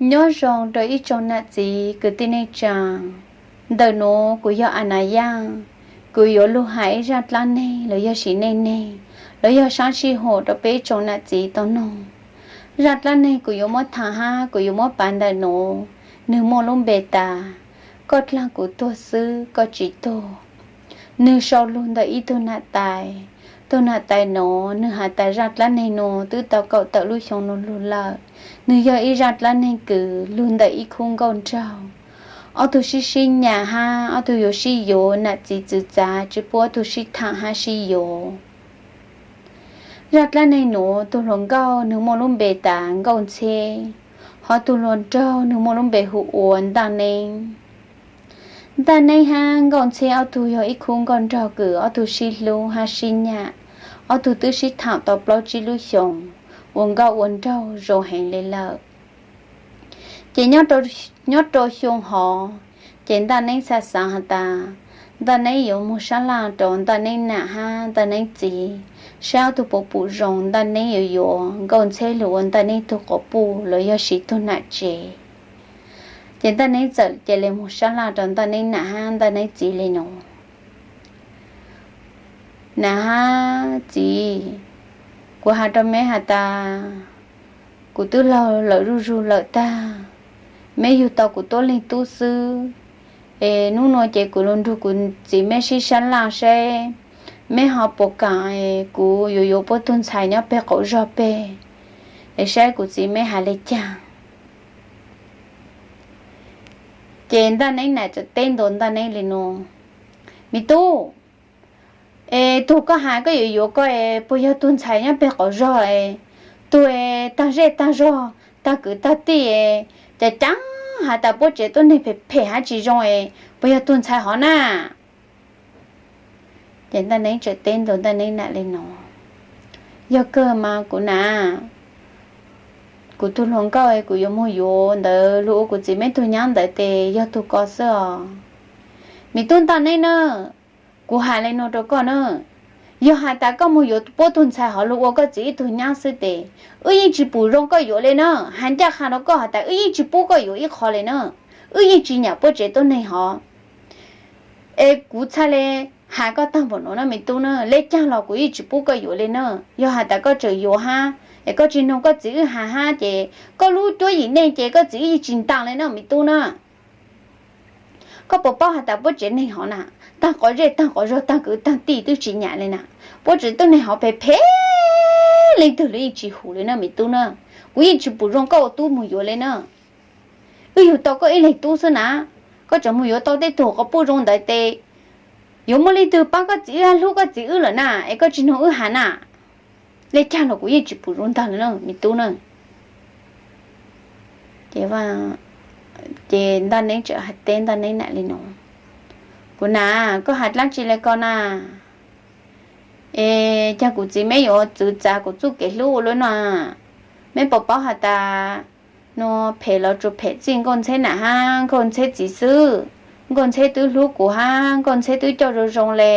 Nyob zoo rau ib tsoom nam txiv kwv tij neej tsaa. Ntawm nuav kuv yog Anayaj, kuv yuav lug has ib zaaj dlaab neeg los yog sim neej neeg los yog saab sij huam rau peb ib tsoom nam txiv tau noog. Zaaj dlaab neeg kuv yuav muab thaam hab kuv yuav muab pav ntawm nuav, nwg muaj lub npe tas, koj dlaag kuv tuag xwb koj tsis tuag. Nwg sau lug ntawm ib tug nam tais. Tug nam tais nuav nwg has tas zaaj dlaab neeg nuav twb tau kaum tawm lub xyoo nuav lug lawm. Nwg yog ib zaaj dlaab neeg kws lug ntawm ib khub nkauj nraug. Ob tug sib sib nyam hab ob tug yuav sib yuav, nam txiv txwv txav tsis pub ob tug sib thaam hab sib yuav. Zaaj dlaab neeg nuav tug hluas nkauj nwg muaj lub npe tas Nkauj Ntxheb, hov tug hluas nraug nwg muaj lub npe hu ua Ntaj Neeb. Ntaj Neeb hab Nkauj Ntxheb ob tug yog ib khub nkauj nraug kws ob tug sib hlub hab sib nyam, ob tug twb sib thaam tau plaub tsib lub xyoos, ua nkauj ua nraug zoo heev le lawm. Ces nyob rau xyoo hov, ces Ntaj Neeb xav xaav has tas, Ntaj Neeb yuav moog sab laj rau Ntaj Neeb nam hab Ntaj Neeb txiv, saib ob tug puas pum zoo, Ntaj Neeb yuav yuav Nkauj Ntxheb lug ua Ntaj Neeb tug quas puj los yog siv tug nam tsev. Ces Ntaj Neeb txawm cia li moog sab laj rau Ntaj Neeb nam hab Ntaj Neeb txiv le nuav, Nam hab txiv, kuv has rau meb has tas, kuv twb laug lawm zuj zug lawm tag, meb yug tau kuv tuab leeg tub xwb. Es nub nua ces kuv lug nrug kuv txiv meb sib sab laj saib meb ho puas kaam, kuv yuav yuav puab tug ntxhais nyob peg qaum zog peg, es saib kuv txiv meb has le caag. Ces Ntaj Neeb nam txawm teb ntua Ntaj Neeb le nuav, Me tub, es tug koj has koj yuav yuav ko es puas yog tug ntxhais nyob peg qaum zog, tug taag zej taag zog, taag kwv taag tij, cav cav has tas puab tsev tuab neeg phem phem hab tsis zoo, puas yog tug ntxhais hov na? Ces Ntaj Neeb txawm teb ntua Ntaj Neeb nam le nuav, Yog kawg mas kuv nam, kuv tug hluas nkauj kuv yuav moog yuav ntawd lug ua kuv txiv meb tug nyab ntawd tes yog tug ko xwb os. Me tub Ntaj Neeb na, kuv has le nuav rau koj na, yog has tas koj moog yuav puab tug ntxhais hov lug ua koj txiv ib tug nyab xwb tes wb yeej tsis pum zoo koj yuav le na. Has ncaj qha rau koj has tas wb yeej tsis pub koj yuav ib qho le na, wb yeej tsis nyam puab tsev tuab neeg hov. Es kuv txhaj le has koj taag npaum nuav na me tub na, le caag los kuv yeej tsis pub koj yuav le na. Yog has tas koj tseem yuav hab es koj tsis noog koj txiv wb has hab ces koj lub cuab yim neej ces koj txiv wb yeej tsis ntaag le na me tub na. Koj puas paub has tas puab tsev neeg hov na, taag quav zej taag quav zog taag kwv taag tij twb tsis nyam le na. Puab tsev tuab neeg hov phem phem, leej twg los yeej tsis hum le na me tub na. Kuv yeej tsis pum zoo koj ua tub moog yuav le na. Wb yug tau koj ib leeg tub xwb na, koj tseem moog yuav tau tej tug quas puj zoo ntawd tes yuav muaj leej twg paab koj txiv wb hab hlub koj txiv wb lawm na, es koj tsis noog wb has na. Le caag los kuv yeej tsis pum zoo ntaag le na me tub na. Ces Ntaj Neeb txawm has teb Ntaj Neeb nam le nuav, Kuv nam, koj has dlaab tsi le ko na? Es caag kuv txiv meb yuav txwv txav kuv txuj kev hlub ua luaj no? Meb puas paub has tas nua phem los tsuas phem txij Nkauj Ntxheb nam hab Nkauj Ntxheb txiv xwb. Nkauj Ntxheb twb hlub kuv hab Nkauj Ntxheb twb coj zoo zoo le.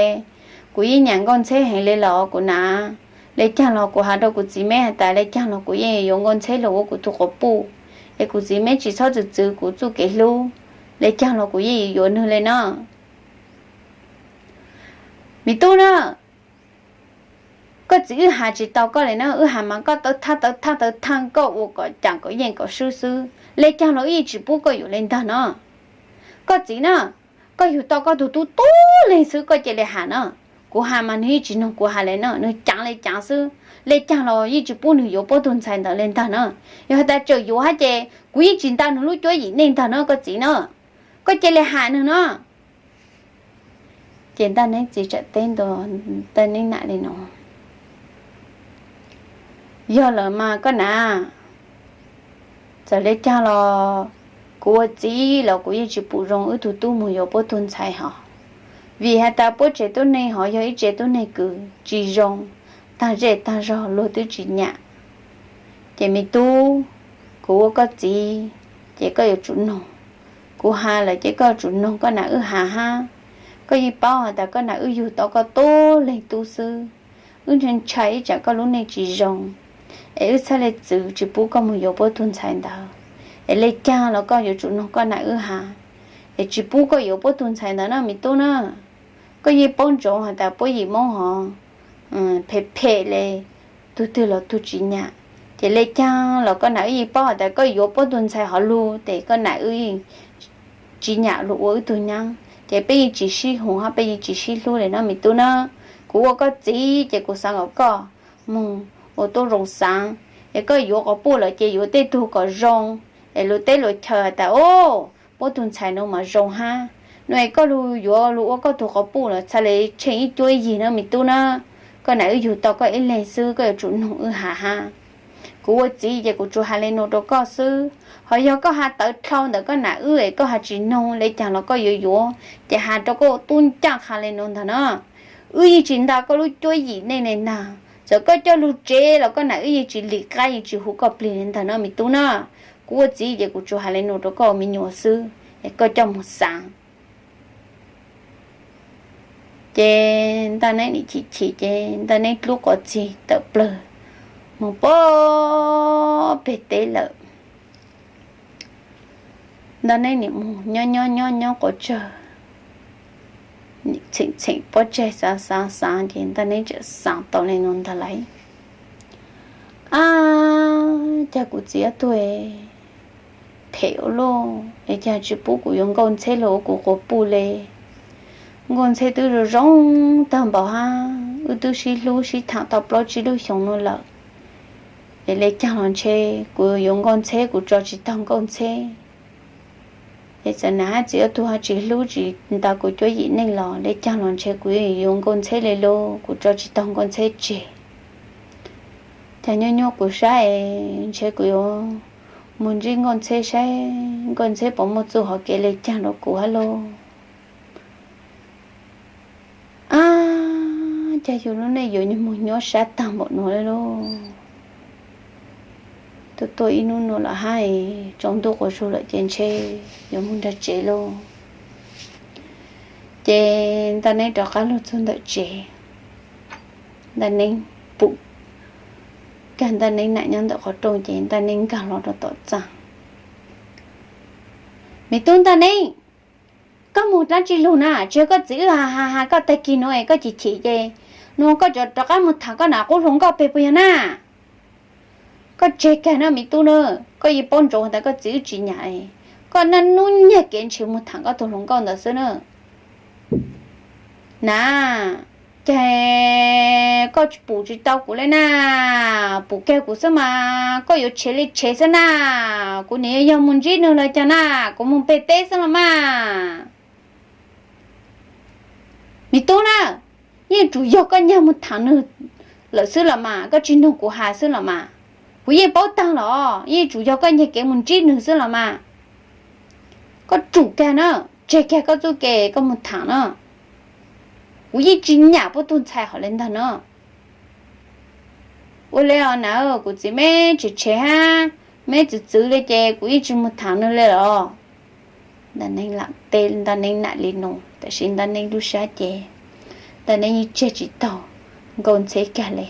Kuv yeej nyam Nkauj Ntxheb heev le los kuv nam, le caag los kuv has rau kuv txiv meb has tas le caag los kuv yeej yuav Nkauj Ntxheb lug ua kuv tug quas puj, es kuv txiv meb tsis txhob txwv txwv kuv txuj kev hlub, le caag los kuv yeej yuav yuav nwg le na. Me tub na, koj txiv wb has tsis tau koj le na, wb has mas koj tawv thaaj tawv thaaj tawv thaaj koj ua kom caam kom yeej kom swb xwb, le caag los wb yeej tsis pub koj yuav le ntaag no. Koj txiv na, koj yug tau koj tug tub tuab leeg xwb koj cia le has na. Kuv has mas nwg yeej tsis noog kuv has le na, nwg caav le caav xwb, le caag los yeej tsis pub nwg yuav puab tug ntxhais ntawd le ntaag na. Yog has tas tseem yuav hab ces kuv yeej tsis ntaag nwg lub cuab yim neej ntaag na koj txiv na. Koj cia le has nwg na. Ces Ntaj Neeb txiv txawm teb ntua Ntaj Neeb nam le no, Yog lawm mas koj nam, txawm le caag los kuv ua txiv los kuv yeej tsis pum zoo wb tug tub moog yuav puab tug ntxhais hov, vim has tas puab tsev tuab neeg hov yog ib tsev tuab neeg kws tsis zoo, taag zej taag zog luag twb tsis nyam. Ces me tub, kuv ua koj txiv, ces koj yuav tsum noog. Kuv has lawm ces koj yuav tsum noog koj nam wb has hab. Koj yeej paub has tas koj nam wb yug tau koj tuab leeg tub xwb. Wb ntshai ntshai ib tsam koj lub neej tsis zoo, es wb txhaj le txwv tsis pub koj moog yuav puab tug ntxhais ntawd. Es le caag los koj yuav tsum noog koj nam wb has, es tsis pub koj yuav puab tug ntxhais ntawd na me tub na. Koj yeej paub ntsoov has tas puab yim Moob hov phem phem le, tug twg los tug tsis nyam. Ces le caag los koj nam wb yeej paub has tas koj yuav puab tug ntxhais hov lug tes koj nam wb tsis nyam lug ua wb tug nyaab ces peb yeej tsis sib hum hab peb yeej tsis sib hlub le no me tub na. Kuv ua koj txiv ces kuv xaav kom koj moog ua tub zoo xaav, es koj yuav quas puj lawm ces yuav tej tug kom zoo, es lug teb lug chaw has tas o, puab tug ntxhais nuav mas zoo hab, nuav es koj lug yuav lug ua koj tug quas puj los txhad le tsheej ib cuab ib yig na me tub na. Koj nam wb yug tau koj ib leeg xwb, koj yuav tsum noog wb has hab. Kuv ua txiv ces kuv tsuas has le nuav rau koj xwb, ho yog koj has tawv dlhau ntawm koj nam wb es koj has tsis noog le caag los koj yuav yuav, ces has rau koj tub ncaaj has le nuav ntag na. Wb yeej tsis ntaus koj lub cuab yim neej le ntag, txawm koj coj lug tsev los koj nam wb yeej tsis lim qab yeej tsis hu koj plig le ntag na me tub na. Kuv ua txiv ces kuv tsuas has le nuav rau koj ua me nyuam xwb, es koj coj moog xaav. Ces Ntaj Neeb nim chim chim ces Ntaj Neeb dlub quas txig tawm plawg moog puag peg teb lawm. Ntaj Neeb nim moog nyob nyob nyob nyob quas tsawg, txheem txheem pob tsaig xaav xaav xaav ces Ntaj Neeb txawm xaav tau le nuav ntag lauj. Ab, cas kuv txiv ob tug phem ua luaj es cas tsis pub kuv yuav Nkauj Ntxheb lug ua kuv quas puj le. Nkauj Ntxheb twb zoo zoo tag npaum hab, wb twb sib hlub sib thaam tau plaub tsib lub xyoo nuav lawm, es le caag los ntshe kuv yuav Nkauj Ntxheb kuv tso tsis taug Nkauj Ntxheb. Es txawm nam hab txiv ob tug hab tsis hlub tsis ntaus kuv cuab yim neej los le caag los ntshe kuv yuav Nkauj Ntxheb le lauj, kuv tso tsis taug Nkauj Ntxheb tseg. Cas nyob nyob kuv saib es ntshe kuv yuav moog ntsib Nkauj Ntxheb saib Nkauj Ntxheb puas muaj txuj hauv kev le caag rau kuv hab lauj. Ab, cas yug lub neej yuav moog nyob sab taag npaum nuav le lauj. Tuaj tuaj ib nub nuav lawm hab, tsaus ntuj quas zug lawm ces ntshe yuav moog nrug tsev lauj. Ces Ntaj Neeb rov qab lug txug ntawm tsev, Ntaj Neeb pum kag Ntaj Neeb nam nyob ntawm qhov rooj ces Ntaj Neeb nkaag hlo rau tom txaj. Me tub Ntaj Neeb, koj moog dlaab tsi lug na? Tsis yog koj txiv wb has has has koj tag kis nuav es koj chim chim ces nuav koj rov qab moog thaam koj nam qub hluas nkauj peg puas yog na? Koj tseg kag na me tub na, koj yeej paub ntsoov tas koj txiv wb tsis nyam, koj naj nub nyag kev ntshe moog thaam koj tug hluas nkauj ntawd xwb na. Na, ces koj pum tsis tau kuv le na, pum kag kuv xwb mas koj yuav tshev le tshev xwb na. Kuv nim yog moog ntsib nwg los caag na, kuv moog peg teb xwb los mas. Me tub na, yeej tsum yog koj nyag moog thaam nwg lawm xwb los mas, koj tsis noog kuv has xwb los mas. Kuv yeej paub taag los yeej tsum yog koj nyag kev moog ntsib nwg xwb los mas. Koj tsum kag na, tseg kag koj txuj kev koj moog thaam na. Kuv yeej tsis nyam puab tug ntxhais hov le ntag na. Ua le os na, kuv txiv meb tshev tshev hab, meb txwv txwv le ces kuv yeej tsis moog thaam nwg le los. Ntaj Neeb lam teb Ntaj Neeb nam le nuav, tab sis Ntaj Neeb lub sab ces Ntaj Neeb yeej tseg tsis taug Nkauj Ntxheb kag le.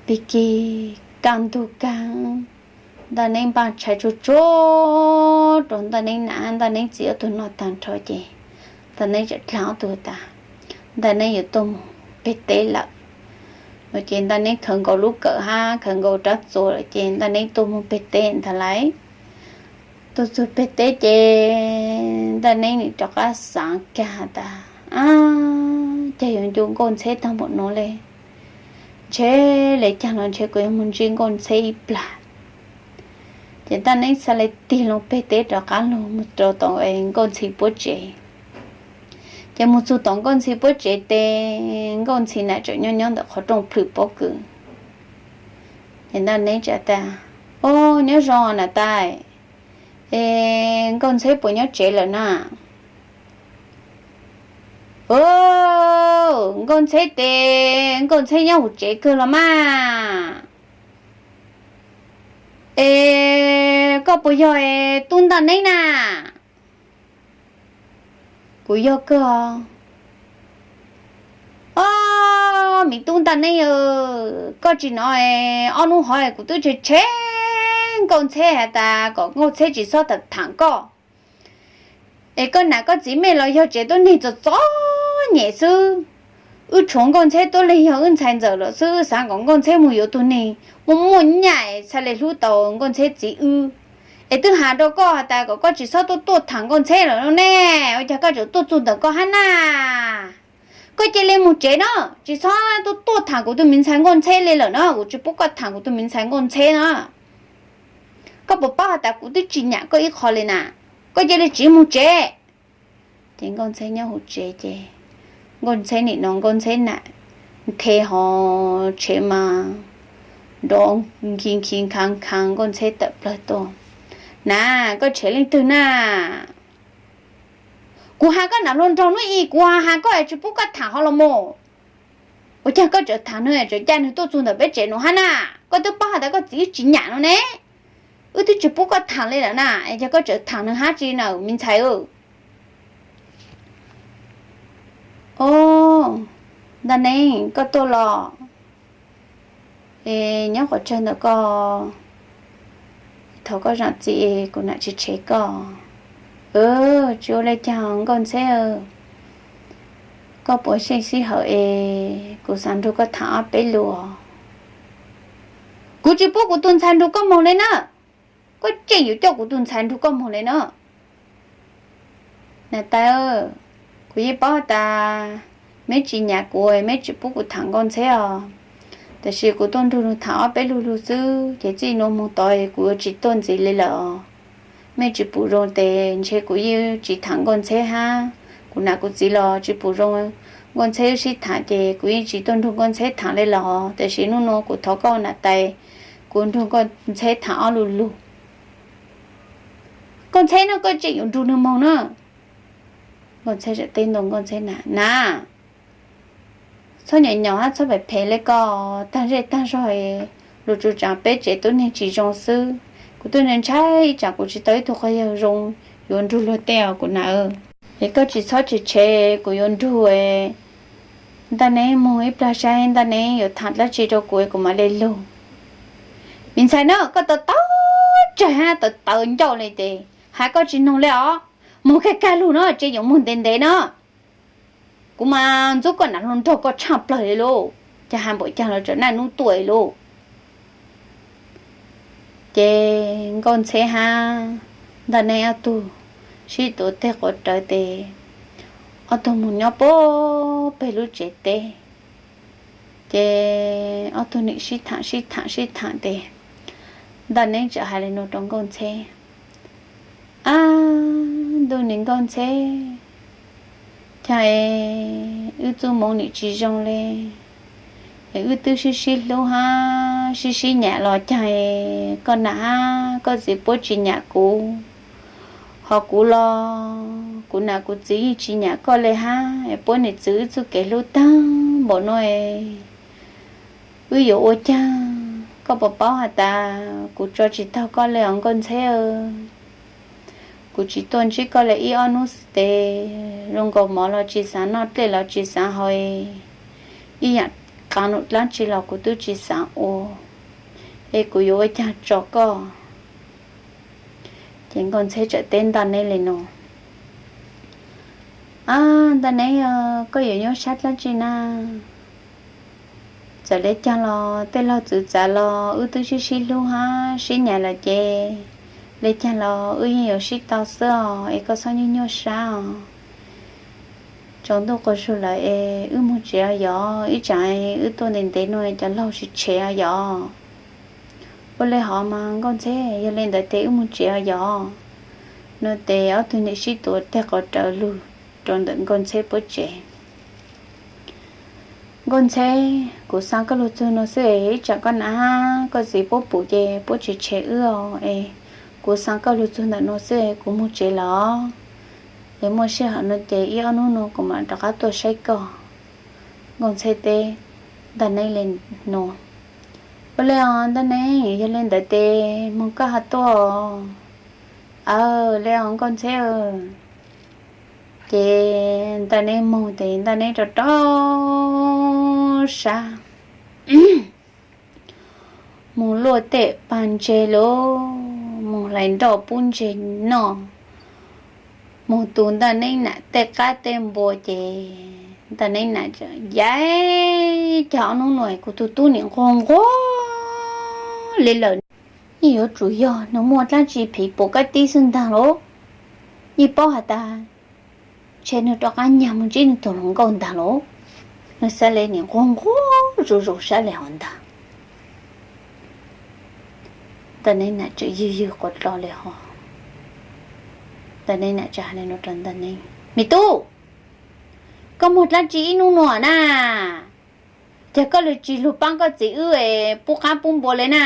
Pig kig kaj ntug kag, Ntaj Neeb npaj tshais tsuag tsuag rau Ntaj Neeb nam Ntaj Neeb txiv ob tug noj taag nrho ces Ntaj Neeb tseem dlaag ob tug tas Ntaj Neeb yuav tuaj moog peg teb lawm. No ces Ntaj Neeb khaws nkaus lub kawm hab khaws nkaus rab txuas lawm ces Ntaj Neeb tuaj moog peg teb ntag lauj. Tuaj txug peg teb ces Ntaj Neeb nim rov qab xaav kag tas, ab, cas yuav ncu Nkauj Ntxheb taag npaum nuav le. Ntshe le caag los ntshe kuv yuav moog ntsib Nkauj Ntxheb ib plag. Ces Ntaj Neeb txhad le tig loo peg teb rov qab lug moog rau tom Nkauj Ntxheb puab tsev. Ces moog txug tom Nkauj Ntxheb puab tsev tes Nkauj Ntxheb nam tseem nyob nyob ntawm qhov rooj plhws pob kws. Ces Ntaj Neeb txawm tas, o, nyob zoo nam tais, es Nkauj Ntxheb puas nyob tsev lawm na? O, Nkauj Ntxheb tes Nkauj Ntxheb nyob huv tsev kawg los mas. Es koj puas yog tub Ntaj Neeb na? Kuv yog kawg. O, me tub Ntaj Neeb, koj tsis nov, ob nub hov kuv twb tshev tshev Nkauj Ntxheb has tas kom Nkauj Ntxheb tsis txhob tham koj, es koj nam koj txiv mej los yog tsev tuab neeg txom txom nyem xwb. Wb tshuav Nkauj Ntxheb tuab leeg yog wb ntxhais ntxawm lawm xwb, wb xav kom Nkauj Ntxheb mus yuav tus neeg muaj muaj nyaj txhaj le hlub tau Nkauj Ntxheb txiv wb. Es twb has rau koj has tas kom koj tsis txhob tuaj tuaj tham Nkauj Ntxheb lawm no ne, ua cas koj tseem tuaj txug ntawm koj hab na? Koj cia li mus tsev na, tsis txhob tuaj tuaj tham kuv tus me ntxhais Nkauj Ntxheb li lawm na, kuv tsis pub koj tham kuv tus me ntxhais Nkauj Ntxheb na. Koj puas paub has tas kuv twb tsis nyam koj ib qho li na, koj cia li tsiv mus tsev. Ces Nkauj Ntxheb nyob hauv tsev ces Nkauj Ntxheb nim no Nkauj Ntxheb nam nthe ho tshev mas nrov nkhi nkhi nkhav nkhav Nkauj Ntxheb tawm plawg tuaj. Na, koj tshev leej twg na? Kuv has koj nam hluas nraug nub i, kuv has koj es tsis pub koj tham ho los mus. Ua cas koj tseem tham nws, tseem caj nws tuaj txug ntawm peb tsev no hab na? Koj twb paub has tas koj txiv wb tsis nyam no ne, wb twb tsis pub koj tham li lawm na, es yog koj tseem tham nws hab tsi na me ntxhais. Au, Ntaj Neeb, koj tuaj los? Es nyob qhov tsawg ntawm koj? Thov koj zam txim, kuv nam tsis tshev koj. Tsis ua li cas Nkauj Ntxheb, koj puas xyeej sij hawm es kuv xav nrug koj tham ob peb lus? Kuv tsis pub kuv tus ntxhais nrug koj moog li na, koj tseem yuav coj kuv tus ntxhais nrug koj moog li na. Nam tais, kuv yeej paub tas meb tsis nyam kuv, meb tsis pub kuv tham Nkauj Ntxheb os. Tab sis kuv tuaj nrug nws tham ob peb lug lug xwb ces txij nuav moog tod kuv yuav tsis tuaj ntxiv li lawm os. Mej tsis pum zoo tes ntshe kuv yeej tsis tham Nkauj Ntxheb hab. Kuv nam kuv txiv los tsis pum zoo Nkauj Ntxheb wb sib tham ces kuv yeej tsis tuaj nrug Nkauj Ntxheb tham li lawm os. Tab sis nub nuav kuv thov koj nam tais, kuv nrug Nkauj Ntxheb tham ob lug lug. Nkauj Ntxheb no koj tseem yuav nrug nws moog na. Nkauj Ntxheb teb ntua Nkauj Ntxheb na, na, txhob nyom nyom hab txhob phem phem le koj, taag zej taag zog, lug tsuas tsaam peb tsev tuab neeg tsis zoo xwb. Kuv tuaj ntshai ib tsaam kuv tsis tau ib tug qhov yawg zoo yuav nrug luag tej os kuv nam. Es koj tsis txhob tshev tshev, kuv yuav nrug Ntaj Neeb moog ib plag saib Ntaj Neeb yuav tham dlaab tsi rau kuv kuv mam le lug. Me ntxhais na, koj tawv tawv tsawg hab tawv tawv ncauj le tes has koj tsis noog le os. Moog kag kag lug na, tseem yuav moog ntev ntev na. Kuv mas ntxub koj nam hluas nraug koj tshaj plawg li lauj, cas has npaum caag los tseem naj nub tuaj li lauj. Ces Nkauj Ntxheb hab Ntaj Neeb ob tug sib tuav teg quav rawv tes ob tug moog nyob puag peg lub tsev teb. Ces ob tug nim sib tham sib tham sib tham tes Ntaj Neeb txawm has le nuav rau Nkauj Ntxheb, ab, ntuj nim Nkauj Ntxheb, caag es wb txuj moov nim tsis zoo le, es wb twb sib sib hlub hab sib sib nyam los caag es koj nam hab koj txiv puab tsis nyam kuv, ho kuv los kuv nam kuv txiv yeej tsis nyam koj le hab, es puab nim txwv wb txuj kev hlub taag npaum nuav es wb yuav ua caag? Koj puas paub has tas kuv tso tsis taug koj le os Nkauj Ntxheb. Kuv tsis tuaj ntsib koj le ib ob nub xwb tes zoo nkaus mov los tsis xaav noj dlej los tsis xaav haus, ib yaam qaav num dlaab tsi los kuv twb tsis xaav ua, es kuv yuav ua caag tso koj? Ces Nkauj Ntxheb txawm teb Ntaj Neeb le nuav, ab, Ntaj Neeb, koj yuav nyuaj sab dlaab tsi na? Txawm le caag los tej laug txwv txav los wb twb sib sib hlub hab sib nyam lawm ces le caag los wb yeej yuav sib tau xwb os, es koj txhob nyuaj nyuaj sab os. Tsaus ntuj quas zug lawm es wb moog tsev os yom, ib tsaam wb tuaj ntev ntev nuav cov laug tsis tshev os yom. Ua le hov mas Nkauj Ntxheb, yog le ntawd tes wb moog tsev os yom. No tes ob tug nim sib tuav teg quav rawv lug rau ntawm Nkauj Ntxheb puab tsev. Nkauj Ntxheb, kuv xaa koj lug txug nuav xwb es ib tsaam koj nam hab koj txiv puab pum ces puab tsis tshev wb os es kuv xaa koj lug txug ntawm nuav xwb es kuv moog tsev lawm. Es muaj sij hawm nuav ces ib ob nub nuav kuv mam rov qab tuaj saib koj. Nkauj Ntxheb teb Ntaj Neeb le nuav, ua le os Ntaj Neeb, yog le ntawd tes moog koj ha tuaj. Aw, le os Nkauj Ntxheb. Ces Ntaj Neeb moog tes Ntaj Neeb rau rau sab, moog luaj tej paag ntseg lauj. hlais nroj pub ntseg noj, mus tu Ntaj Neeb nam tej qab tej npua ces Ntaj Neeb nam, Yam, cas ob hnub no kuv tus tub nim nquag nquag li lawm, yeej yuav tsum yog nws muaj dlaab tsi phiv puas kab tib xwb ntag lauj. Yeej paub has tas ntshe nws rov qab nyag mus ntsib nws tus hluas nkauj ntag lauj. Nws xav le nim nquag nquag zoo zoo sab le hov ntag. Ntaj Neeb nam tseem ywg ywg quas dlo le hov. Ntaj Neeb nam tseem hais le no rau Ntaj Neeb, Me tub, koj muaj dlaab tsi ib hnub no na? Cas koj li tsis lug paab koj txiv wb pub qaab pub npua le na?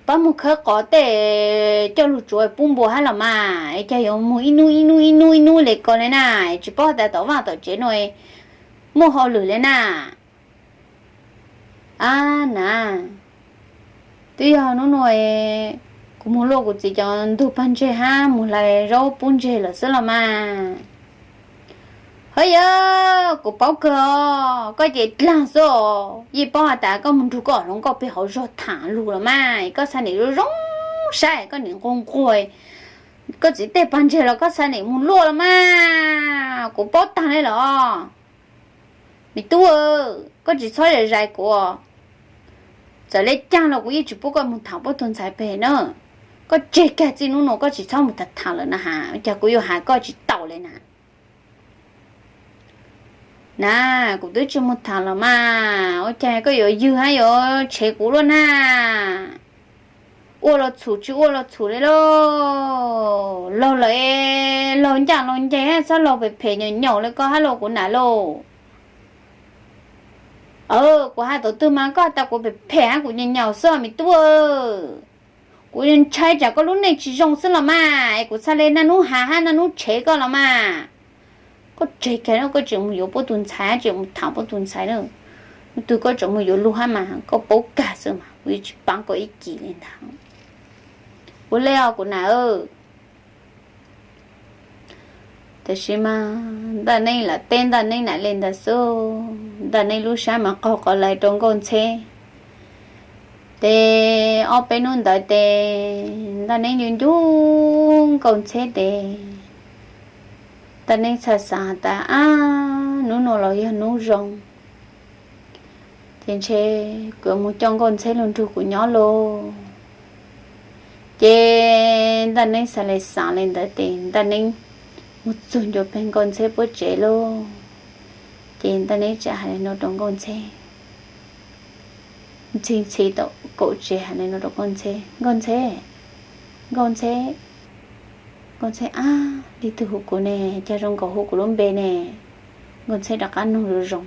Pab mus khawb qos tej coj lug tsuav pub npua hab los mas, es cas yuav mus ib hnub ib hnub ib hnub ib hnub le ko le na? Tsis paub has tas tom vaaj tom tsev no muaj hauj lwm le na? Ab na, twb yog hnub no kuv mus luaj kuv txiv cov ntug pag ntseg hab mus hlais zaub pub ntseg lawm xwb los mas. Hov yog, kuv paub kawg os, koj ces dlaag xwb os. Yeej paub has tas koj mus nrug koj hluas nkauj peg hauv zog thaam lug los mas, koj xav nim zoo zoo sab, koj nim nquag nquag koj txiv tej pag ntseg los koj xav nim mus luaj los mas. Kuv paub taag le los. Me tub, koj tsis txhob zais kuv. Txawm le caag los kuv yeej tsis pub koj mus thaam puab tug ntxhais peg na. Koj tseg kag, txij hnub no koj tsis txhob mus thaam lawm na has, cas kuv yuav has koj tsis tau le na. Na, kuv twb tsis mus thaam los mas, ua cas koj yuav ywg hab yuav tshev kuv luaj na? Ua los txhum, tsis ua los txhum le lauj. Laug lawm, laug ncaj laug nceeg, txhob laug phem phem nyaum nyaum le koj hab lauj kuv nam lauj. Kuv has thaum twg mas koj has tas kuv phem phem hab kuv nyaum nyaum xwb me tub. Kuv ntshai tsam koj lub neej tsis zoo xwb los mas, es kuv txhaj le naj nub has hab naj nub tshev koj los mas. Koj tseg kag, koj tseem mus yuav puab tug ntxhais, tseem mus thaam puab tug ntxhais na. Hnub twg koj tseem mus yuav lug hab mas koj paub kag xwb mas, kuv yeej tsis paab koj ib kis le ntag. Ua le os kuv nam. Tab sis mas Ntaj Neeb lam teb Ntaj Neeb nam le ntawd xwb, Ntaj Neeb lub sab mas qaug qov lais rau Nkauj Ntxheb. Ces ob peb hnub ntawd ces Ntaj Neeb ncu ncu Nkauj Ntxheb tes Ntaj Neeb txhaj xaav has tas, ab, hnub no los yog hnub zoo, ces ntshe kuv yuav mus coj Nkauj Ntxheb lug nrug kuv nyob lauj. Ces Ntaj Neeb xaav le xaav le ntawd tes Ntaj Neeb mus txug ncua peg Nkauj Ntxheb puab tsev lauj. Ces Ntaj Neeb txawm has le no rau Nkauj Ntxheb, ntxhi ntxhi tom kaum tsev has le no rau Nkauj Ntxheb, Nkauj Ntxheb, Nkauj Ntxheb, Nkauj Ntxheb, ab, leej twg hu kuv ne? Cas zoo nkaus hu kuv lub npe ne? Nkauj Ntxheb rov qab nug zoo zoo.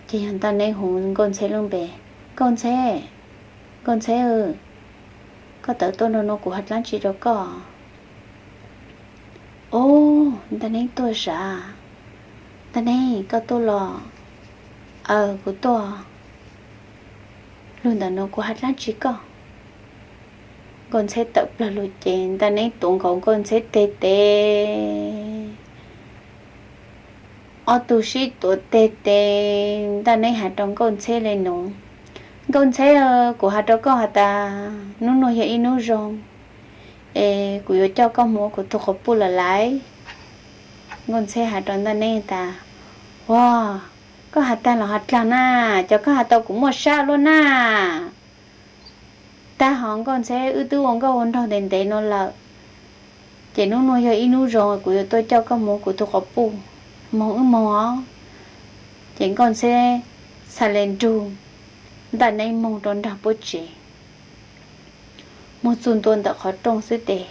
Ces yog Ntaj Neeb hu Nkauj Ntxheb lub npe, Nkauj Ntxheb, Nkauj Ntxheb, koj tawm tuaj nrog no kuv has dlaab tsi rau koj. Ob, Ntaj Neeb tuaj sav. Ntaj Neeb, koj tuaj los? Aws, kuv tuaj. Lug ntawm no kuv has dlaab tsi koj. Nkauj Ntxheb tawm plawg lug ces Ntaj Neeb tuav nkaus Nkauj Ntxheb teg tes, ob tug sib tuav teg tes Ntaj Neeb has rau Nkauj Ntxheb le nuav, Nkauj Ntxheb, kuv has rau koj has tas hnub nuav yog ib hnub zoo, es kuv yuav coj koj mus ua kuv tug quas puj lawm lauj. Nkauj Ntxheb has rau Ntaj Neeb tas, Ua, koj has taag los has dlaag na, cov koj has tau kuv muaj sab luaj na. Taag hov Nkauj Ntxheb, wb twb ua nkauj ua nraug ntev ntev no lawm, ces hnub nuav yog ib hnub zoo, kuv yuav tuaj coj koj mus ua kuv tug quas puj, moog wb moog os. Ces Nkauj Ntxheb txhaj le nrug Ntaj Neeb moog rau nraag puab tsev. Moog txug ntua ntawm qhov rooj xwb tes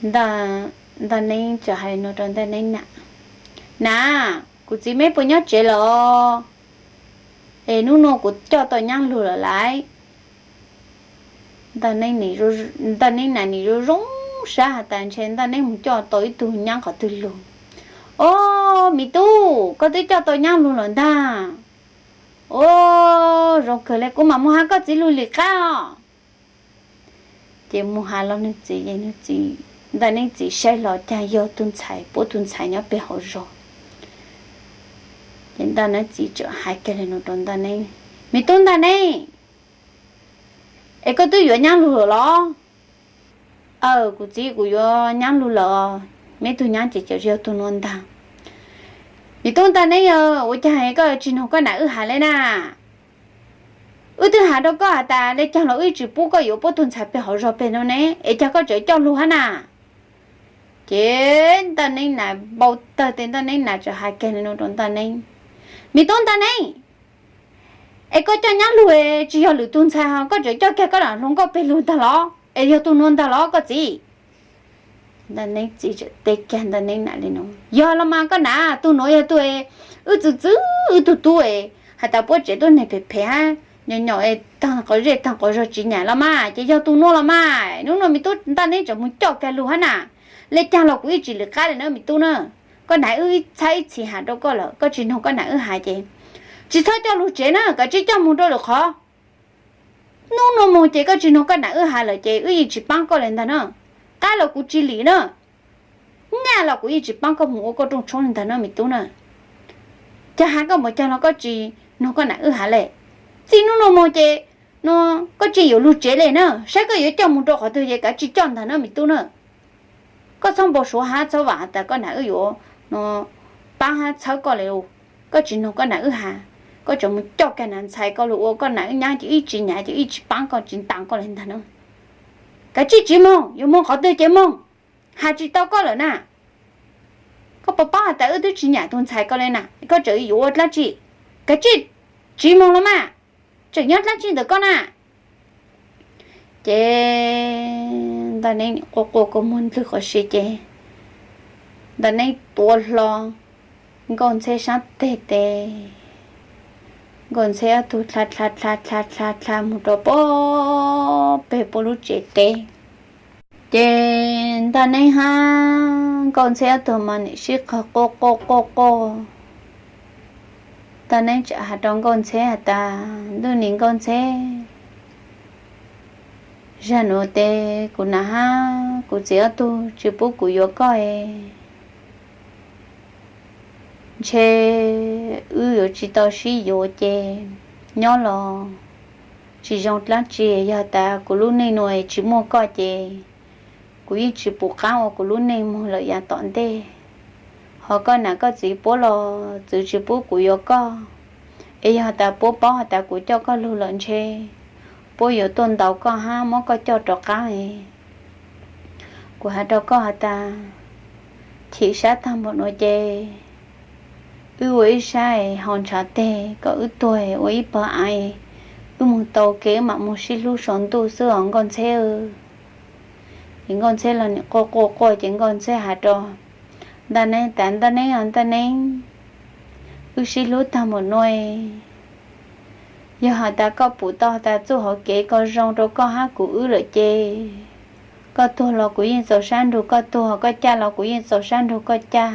Ntaj Neeb txawm has le nuav rau Ntaj Neeb nam, Nam, kuv txiv meb puas nyob tsev lawm? Es hnub nuav kuv coj tau nyaab lug lawm lauj. Ntaj Neeb nam nim zoo zoo sab has tas ntshe Ntaj Neeb moog coj tau ib tug nyaab qhov twg lug. Ob, me tub, koj twb coj tau nyaab lug lawm ntag. Ob, zoo kawg le, kuv mam moog has koj txiv lug lwm qaab os. Ces moog has los nwg txiv, nwg txiv, Ntaj Neeb txiv saib hlo caag yog tug ntxhais, puab tug ntxhais nyob peg hauv zog. Ces Ntaj Neeb txiv txawm hais kiag le nuav rau Ntaj Neeb, Me tub Ntaj Neeb, Es koj twb yuav nyab lug lawm los? Aw, kuv txiv, kuv yuav nyab lug lawm. Me tug nyab ces tsis yog tug nuav ntag. Miv tub Ntaj Neeb, ua caag koj tsis noog koj nam wb has le na? Wb twb has rua koj has tas le caag los wb tsis pub koj yuav puab tug ntxhais peg hauv zog peg nuav ne, es caag koj tseem coj lug hab na? Ces Ntaj Neeb nas npau tawg tes, Ntaj Neeb nas txawm has kag le nuav rua Ntaj Neeb, Miv tub Ntaj Neeb, es koj coj nyab lug tsis yog lwm tug ntxhais hos koj tseem coj kag koj nam hluas nkauj peg lug ntag los? Es yog tug nuav ntag los koj txiv? Ntaj Neeb txiv txawm teb kag Ntaj Neeb nam le nuav, yog los mas koj nam, tug nuav yog tug wb txwv txwv wb tug tub has tas puab tsev tuab neeg phem phem hab, nyom nyom taag quas zej taag quas zog tsis nyam los mas, ces yog tug nuav los mas. Nub nuav Miv tub Ntaj Neeb tseem moog coj kag lug hab na. Le caag los kuv yeej tsis lwm qab le na Miv tub na. Koj nam wb txhab ib txhis has rua koj lawm, koj tsis noog koj nam wb has ces tsis txhob coj lug tsev na, koj tsis coj moog rua lwm qhov. Nub nuav moog ces koj tsis noog koj nam wb has lawm ces wb yeej tsis paab koj le ntag na. Qab los kuv tsis lim na, nyaj los kuv yeej tsis paab koj moog ua koj rooj tshoob le ntag na Miv tub na. Caag has koj npaum caag los koj tsis noog koj nam wb has le. Txij nub nuav moog ces koj tsis yuav lug tsev le na, saib koj yuav coj moog rua qhov twg ces koj tsis coj ntag na Miv tub na. Koj txhob npau suav hab txhob vaam tas koj nam wb yuav paab hab txhawb koj le. Koj tsis noog koj nam wb has, koj tseem moog coj kag nam ntxhais koj lug ua koj nam wb nyab ces wb tsis nyam ces wb tsis paab koj tsis ntaas koj le ntag na. Koj tsis tsis moog, yuav moog qhov twg ces moog, has tsis tau koj lawm na. Koj puas paub has tas wb twb tsis nyam tug ntxhais koj le na, koj tseem yuav ua dlaab tsi? Koj tsis tsis moog los mas, tseem nyob dlaab tsi ntawm koj na? Ces Ntaj Neeb quaj quaj kua muag ndlwg qhov si ces Ntaj Neeb tuav hlo Nkauj Ntxheb sab teg tes Nkauj Ntxheb ob tug dlha dlha dlha dlha dlha dlha moog rua puag peg puab lub tsev teb. Ces Ntaj Neeb hab Nkauj Ntxheb ob tug mas nim sib qawg quaj quaj quaj quaj. Ntaj Neeb txawm has rua Nkauj Ntxheb has tas, Ntuj nis Nkauj Ntxheb, zag nuav tes kuv nam hab kuv txiv ob tug tsis pub kuv yuav koj es ntshe wb yuav tsis tau sib yuav ces nyob los tsis zoo dlaab tsi. Yog tas kuv lub neej nuav tsis muaj koj ces kuv yeej tsis pum qaab ua kuv lub neej moog lawm yav tom ntej. Ho koj nam koj txiv puab los txwv tsis pub kuv yuav koj, es yog tas puab paub has tas kuv coj koj lug lawm ntshe puab yuav tuaj ntaus koj hab muab koj coj rov qaab. Kuv has rua koj has tas, chim sab taag npaum nuav ces wb ua ib sab haus ntshav teg kom wb tuag ua ib pawg aav, wb moog tau kev wb mam moog sib hlub sau ntuj xwb os Nkauj Ntxheb. Ces Nkauj Ntxheb los nim quaj quaj quaj ces Nkauj Ntxheb has rua Ntaj Neeb tas, Ntaj Neeb os Ntaj Neeb, wb sib hlub taag npaum nuav, yog has tas koj pum tau tas txuj hauv kev ko zoo rua koj hab kuv wb lawm ces koj tuag los kuv yeej txaus sab nrug koj tuag, koj caj los kuv yeej txaus sab nrug koj caj.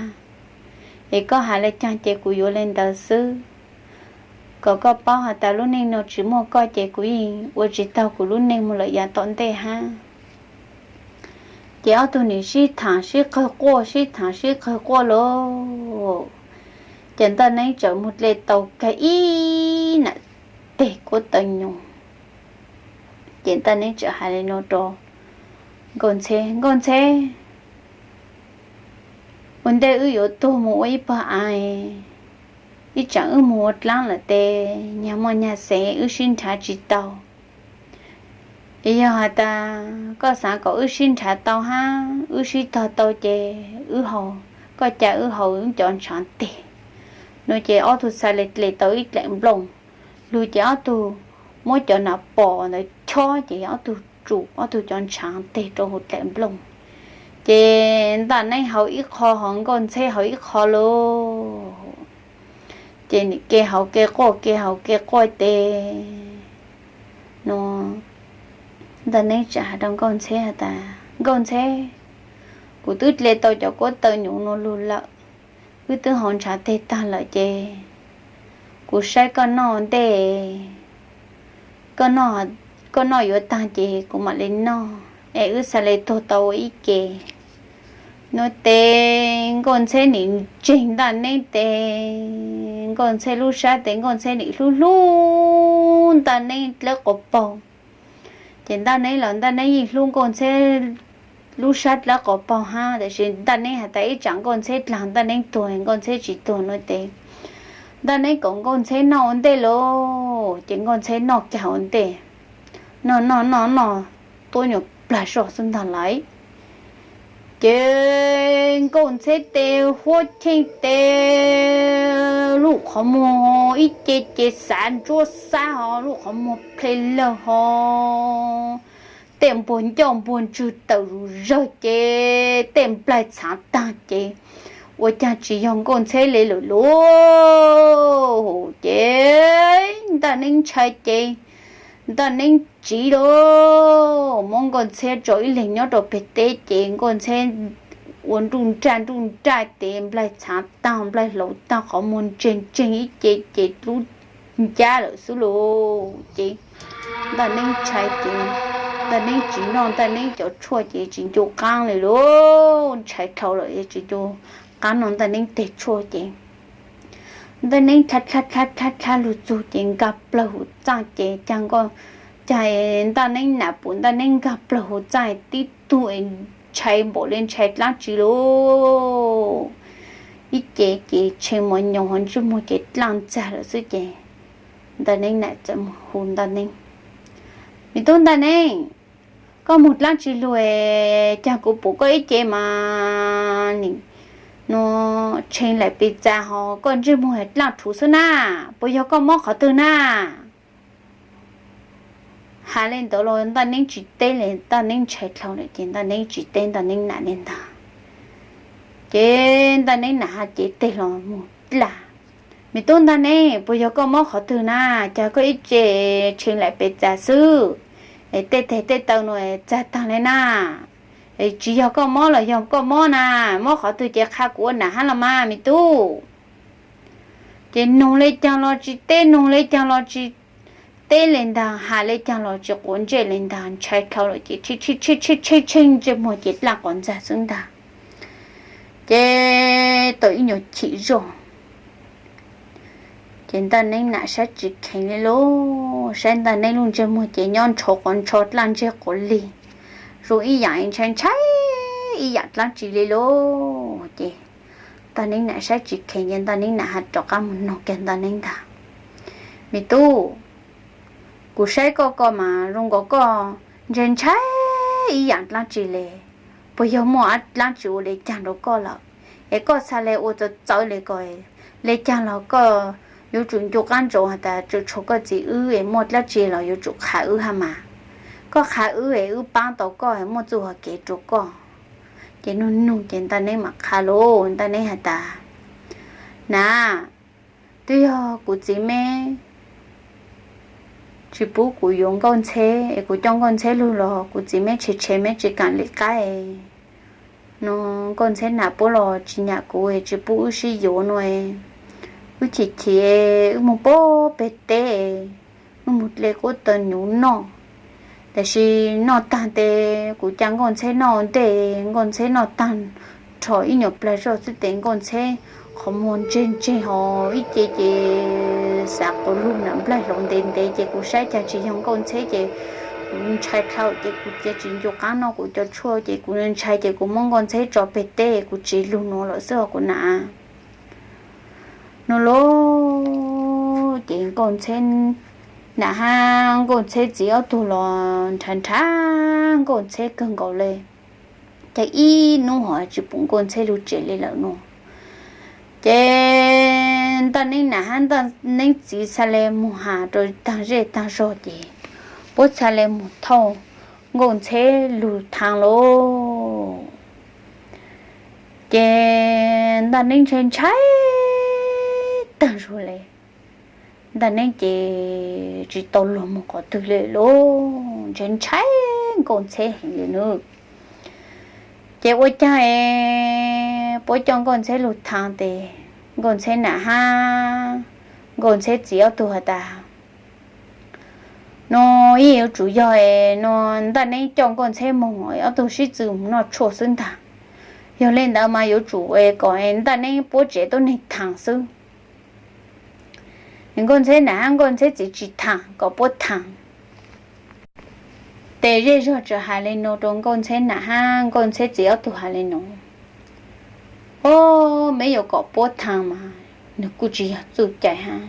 Es koj has le caag ces kuv yuav le ntawd xwb. Kom koj paub has tas lub neej nuav tsis muaj koj ces kuv yeej ua tsis taug kuv lub neej moog lawm yav tom ntej hab. Ces ob tug nim sib thaam sib qawg quaj sib thaam sib qawg quaj lauj. Ces Ntaj Neeb txawm moog dle tau kag ib nam teg kuab taw nyoos. Ces Ntaj Neeb txawm has le nuav rua Nkauj Ntxheb, Nkauj Ntxheb, ua ntej wb yuav tuag moog ua ib pawg aav, ib tsaam wb moog ua dlaab lawm tes nyag muaj nyag xeev wb sib nrhav tsis tau. Es yog has tas koj xaav kom wb sib nrhav tau hab wb sib tog tau ces wb haus, koj caj wb haus wb cov ntshav teg. Nuav ces ob tug txha le dle tau ib dlaim nplooj lug ces ob tug muab cov nam pom ntawd chob ces ob tug tsum ob tug cov ntshav teg rua huv dlaim nplooj. Ces Ntaj Neeb haus ib qho ho Nkauj Ntxheb haus ib qho lauj. Ces nim ke haus ke quaj ke haus ke quaj tes nuav Ntaj Neeb txawm has rua Nkauj Ntxheb has tas, Nkauj Ntxheb, kuv twb dle tau cov kuab taw nyoos nuav lug lawm, wb twb haus ntshav teg taag lawm ces kuv saib koj noj ntej, koj noj yuav taag ces kuv mam le noj es wb xaav le tuag tau ua ib ke. Nuav tes Nkauj Ntxheb nim ntseeg Ntaj Neeb tes Nkauj Ntxheb lub sab tes Nkauj Ntxheb nim hlub hlub Ntaj Neeb dlawb quas paug. Ces Ntaj Neeb los Ntaj Neeb yeej hlub Nkauj Ntxheb lub sab dlawb qhov paug hab, tiam sis Ntaj Neeb has tas ib tsam Nkauj Ntxheb dlaag Ntaj Neeb tuag, Nkauj Ntxheb tsis tuag no tes Ntaj Neeb kom Nkauj Ntxheb noj ua ntej lauj. Ces Nkauj Ntxheb noj kag ua ntej, noj noj noj noj tuab nyuag plag zog xwb ntag lais. Ces Nkauj Ntxheb tes huab cheej tes lub qhov muag ib ce ces xav ntsuab xab ho lub qhov muag ple lawg ho tej npuag ncauj npuag ntswg tawm zuj zawg ces tej nplaig txhav taag ces ua caag tsis yog Nkauj Ntxheb le lawm lauj. Ces Ntaj Neeb ntshai ces Ntaj Neeb tsiv lauj, muab Nkauj Ntxheb tso ib leeg nyob rau peg teb ces Nkauj Ntxheb ua nruj nraj nruj nraj tes nplaig txhav taag nplaig hlauv taag qhov muag ntseeg ntseeg ib ce ces lub ncab lawm xwb lauj. Ces Ntaj Neeb ntshai ces Ntaj Neeb tsis noj Ntaj Neeb cov tshuaj ces tsis ncu qaab li lauj, ntshai dhau lawm tsis ncu qaab noj Ntaj Neeb teg tshuaj ces Ntaj Neeb dlha dlha dlha dlha lug txug ces nkag plawg huv txaaj ces caag Ntaj Neeb nam pum Ntaj Neeb nkag plawg huv txaaj tib tug es ntshai npaum le ntshai dlaab tsi lauj. Ib ce ces tshee mos nyoos ho ntsej muag ces dlaaj ntxag lawm xwb ces Ntaj Neeb nam txawm mus hu Ntaj Neeb, Me tub Ntaj Neeb, koj moog dlaab tsi lug es caag kuv pum koj ib ce mas nim no tshee laim pes txas ho koj ntsej muag dlaaj rhuv xwb na, puas yog koj mob qhov twg na? Has le ntawd los Ntaj Neeb tsis teb li, Ntaj Neeb ntshai dhau lawm ces Ntaj Neeb tsis teb Ntaj Neeb nam li ntag. Ces Ntaj Neeb nam has cev teg los mus dlaj, Me tub Ntaj Neeb, puas yog koj mob qhov twg na? Caag koj ib ce tshee laim pes txas xwb es tej teg tej taw nuav txag taag le na? Tsis yog koj mob los yog koj mob na? Mob qhov twg ces qha kuv ua nam hab los mas me tub. Ces noog le caag los tsis teb, noog le caag los tsis teb le ntag, has le caag los tsis quav ntsej le ntag, ntshai dhau lawm ces tshee tshee tshee ntsej muag ces dlaaj quas ntxag xwb ntag. Ces tau ib nyuag chim zog ces Ntaj Neeb nam saib tsis kheev li lauj, saib Ntaj Neeb lub ntsej muag ces nyob nrho quas nrho dlaaj ntseg quas lig, zoo ib yaam ntshai ntshai ib yaam dlaab tsi li lauj. Ces Ntaj Neeb nam saib tsis kheev ces Ntaj Neeb nam has rov qab mus noog kiag Ntaj Neeb ntag, Me tub, kuv saib koj ko mas zoo nkaus koj ntshai ntshai ib yaam dlaab tsi le, puas yog muaj dlaab tsi ua le caag rau koj lawm es koj txha le ua txawv txawv le ko? Le caag los koj yuav tsum ncu qaab ntsoov has tas tsuas tshuav koj txiv wb es muaj dlaab tsi los yuav tsum qha wb hab mas. Koj qha wb es wb paab tau koj es muaj txuj hau kev rau koj. Ces nug nug ces Ntaj Neeb mam qha lauj, Ntaj Neeb has tas, Nam, twb yog kuv txiv meb tsis pub kuv yuav Nkauj Ntxheb es kuv coj Nkauj Ntxheb lug los kuv txiv meb tshev tshev meb tsis kaam li qaib no. Nkauj Ntxheb nam puab los tsis nyam kuv es tsis pub wb sib yuav no. Wb chim chim wb mus puag peg teb, wb mus dle kub taw nyuv noj. Tab sis noj taag tes kuv ca Nkauj Ntxheb noj ua ntej, Nkauj Ntxheb noj taag rho ib nyuag plag zog xwb tes Nkauj Ntxheb qhov muag ntseg ntseg ho ib ce ces xav quas lug nam nplaig hlauv ntev ntev ces kuv saib caag tsis yog Nkauj Ntxheb ces kuv ntshai dhau ces kuv cia tsis ncu qaab noj kuv cov tshuaj ces kuv ntshai ces kuv muab Nkauj Ntxheb tso peg teb kuv tsiv lug nuav lawm xwb os kuv nam no lauj. Ces Nkauj Ntxheb nam hab Nkauj Ntxheb txiv ob tug los nrhav nrhav Nkauj Ntxheb kawg nkaus le. Ces ib nub ho tsis pum Nkauj Ntxheb lug tsev li lawm no. Ces Ntaj Neeb nam hab Ntaj Neeb txiv txha le mus has rau taag zej taag zog ces puab txha le mus thauj Nkauj Ntxheb lug thaam lauj. Ces Ntaj Neeb ntshai ntshai taag zug le. Ntaj Neeb ces tsis tau luag moog qhov twg le lauj, ntshai ntshai Nkauj Ntxheb heev le nawb. Ces ua caag es puab coj Nkauj Ntxheb lug thaam tes Nkauj Ntxheb nam hab Nkauj Ntxheb txiv ob tug has tas, no yeej yuav tsum yog es no Ntaj Neeb coj Nkauj Ntxheb moog ob tug sib tw mus noj tshuaj xwb ntag. Yog le ntawd mas yuav tsum kom Ntaj Neeb puab tsev tuab neeg thaam xwb. Nkauj Ntxheb nam hab Nkauj Ntxheb txiv tsis thaam, kom puab thaam. Tes zej zog txawm hais li no rau Nkauj Ntxheb nam hab Nkauj Ntxheb txiv ob tug hais li no, Ob, meb yuav kom puab thaag mas nwg kuj tsis yog txuj cai hab,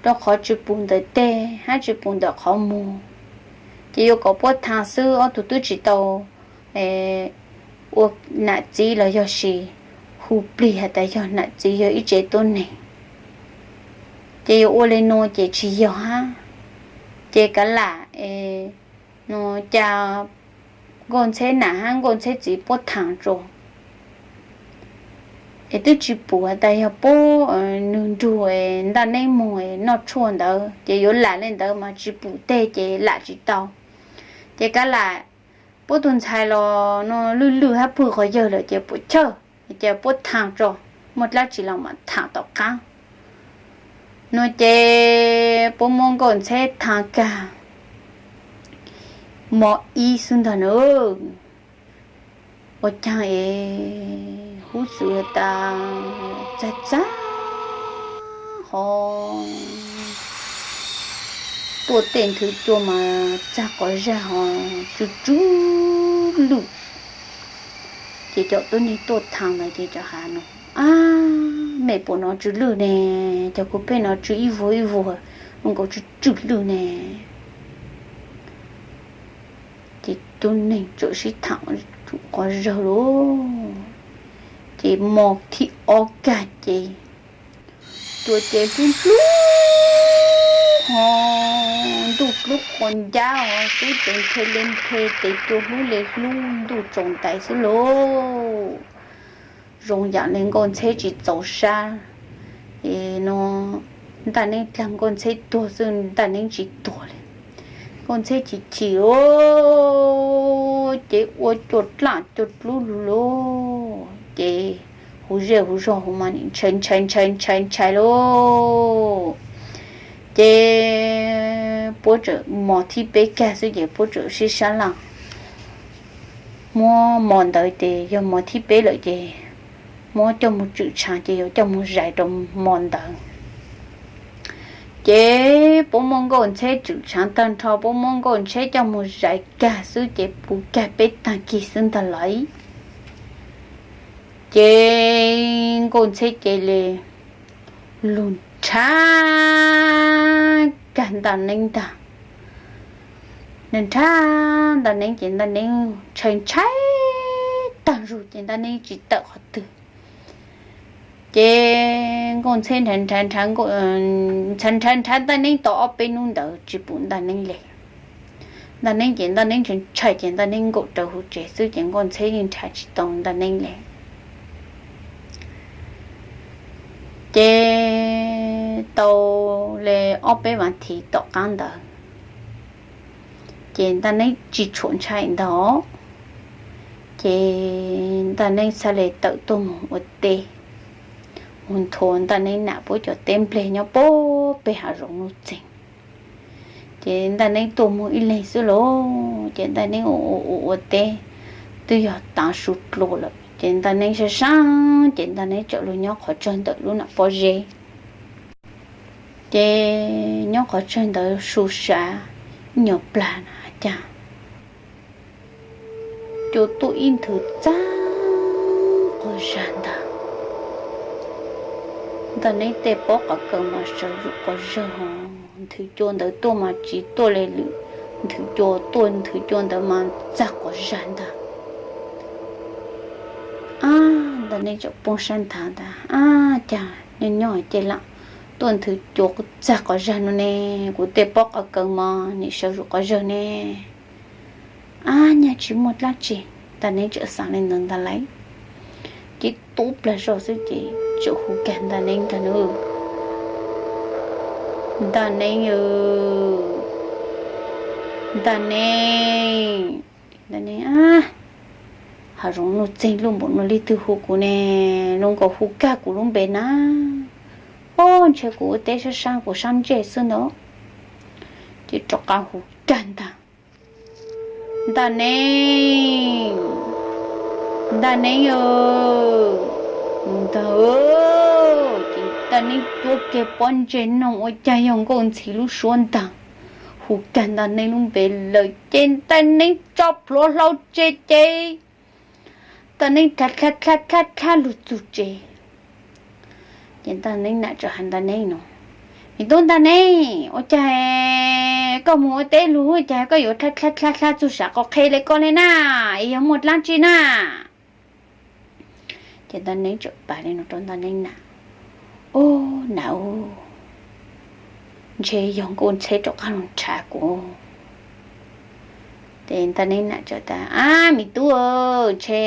rau qhov tsis pum ntawm teg hab tsis pum ntawm qhov muag, ces yuav kom puab thaag xwb ob tug twb tsis tau ua nam txiv los yog sis hu plig has tas yog nam txiv yog ib tsev tuab neeg, ces yuav ua li no ces tsis yog hab. Ces kav lam no ca Nkauj Ntxheb nam hab Nkauj Ntxheb txiv puab thaag tso, es twb tsis pum has tas yog puab nwg nrug Ntaj Neeb moog noj tshuaj ntawd ces yuav lam li ntawd mas tsis pum teg ces lam tsis tau. Ces kav lam puab tug ntxhais los no lwj lwj hab pwg qhov yawg lawm ces puam chawj, ces puab thaag tso, muaj dlaab tsi los mam thaam tom qaab. No ces puab muab Nkauj Ntxheb thaag kag mo ib xwb ntag na, ua caag es hub xwm tas txag txag ho tuaj tej nthwv cua mas txag quas zag ho tsw tsw lwj. Ces cov tuab neeg tuaj thaag ntawd ces cov has no, Ab, mej puas nov tsw lwj ne? Cov kuv pheej nov tsw ib vuag ib vuag, zoo nkaus tsw tsw lwj ne. Ces tuab neeg txawm sib thaam quas zag lauj. Ces mo thib ob kag ces cua ces hlub hlub ho ntuj hlub quas ncab ho xwb ces nthe le nthe ces cua hlub le hlub ntuj tsaus ntais xwb lauj. Zoo yam li Nkauj Ntxheb tsis txaus sab, es no Ntaj Neeb dlaag Nkauj Ntxheb tuag xwb Ntaj Neeb tsis tuag li. Nkauj Ntxheb chim chim lauj, ces ua cua dlaaj cua dlub lug lauj, ces huv zej huv zog huv mas ntshai ntshai ntshai ntshai ntshai lauj. Ces puab txawm mo thib peb kag xwb ces puab txawm sib sab laj muab mo ntawd ces yog mo thib peb lawm ces muab coj moog tswm tshaav ces yuav coj moog zais rau mo ntawd. Ces puab muab Nkauj Ntxheb tswm tshaav tag nrho puab muab Nkauj Ntxheb coj moog zais kag xwb ces puv kag peb taag kig xwb ntag lauj. Ces Nkauj Ntxheb ces le lug nrhav kag Ntaj Neeb ntag. Nrhav Ntaj Neeb ces Ntaj Neeb ntshai ntshai taag zug ces Ntaj Neeb tsis tawm qhov twg. Ces Nkauj Ntxheb nrhav nrhav nrhav Ntaj Neeb tau ob peb nub ntawd tsis pum Ntaj Neeb le. Ntaj Neeb ces Ntaj Neeb ntshai ntshai ces Ntaj Neeb nkaum raws huv tsev xwb ces Nkauj Ntxheb yeej nrhav tsis tau Ntaj Neeb le. Ces tau le ob peb vas thiv tom qaab ntawd ces Ntaj Neeb tsis tshua ntshai ntag. Ces Ntaj Neeb txhaj le tawm tuaj moog ua teb, moog nthua Ntaj Neeb nam puab cov teb nplej nyob puag peg hav zoov nuj txeeg. Ces Ntaj Neeb tuaj moog ib leeg xwb lauj, ces Ntaj Neeb ua ua ua teb twb yog taav su dlua lawm ces Ntaj Neeb sab sab ces Ntaj Neeb txawm lug nyob qhov tsawg ntawm lub nam pob zeb. Ces nyob qhov tsawg ntawd su sav ib nyuag plag na cas cua tuaj ib nthwv txag quas zag ntag. Ntaj Neeb tej pob qav kaws mas sawv zug quas zag ho, nthwv cua ntawd tuaj mas tsis tuaj le lwm nthwv cua, tuaj nthwv cua ntawd mas txag quas zag ntag. Ab, Ntaj Neeb txawm poob sab nthav tas, Ab, cas nyob nyob ces lam tuaj nthwv cua txag quas zag no ne, kuv tej pob qav kaws mas nim sawv zug quas zag ne. Ab, nyaj tsis muaj dlaab tsi. Ntaj Neeb txawm xaav li ntawd ntag lauj, ces tub plag zog xwb ces txawm hu kag Ntaj Neeb ntag nawb. Ntaj Neeb, Ntaj Neeb, Ntaj Neeb, hav zoov nuj txeeg luj npaum no leej twg hu kuv ne? Zoo nkaus hu kag kuv lub npe na. Ob, ntshe kuv ua teb sab sab kuv sab ntsej xwb ntag. Ces rov qab hu kag ntag, Ntaj Neeb, Ntaj Neeb, ntag. Ces Ntaj Neeb cuab kiag pob ntseg noog ua cas yog Nkauj Ntxhis lub suab ntag. hu kag Ntaj Neeb lub npe lawm ces Ntaj Neeb tso plhuav hlau tseg ces Ntaj Neeb dlha dlha dlha dlha lug txug tsev. Ces Ntaj Neeb nam txawm has Ntaj Neeb no, Me tub Ntaj Neeb, ua caag koj moog ua teb lug ua caag koj yuav dlha dlha dlha dlha txug sam qov qhe le koj le na, es yog muaj dlaab tsi na? Ces Ntaj Neeb txawm pas le no rau Ntaj Neeb nam, Ub, nam ub, ntshe yog Nkauj Ntxheb rov qaab lug nrhav kuv. Ces Ntaj Neeb nam txawm tas, Ab, me tub, ntshe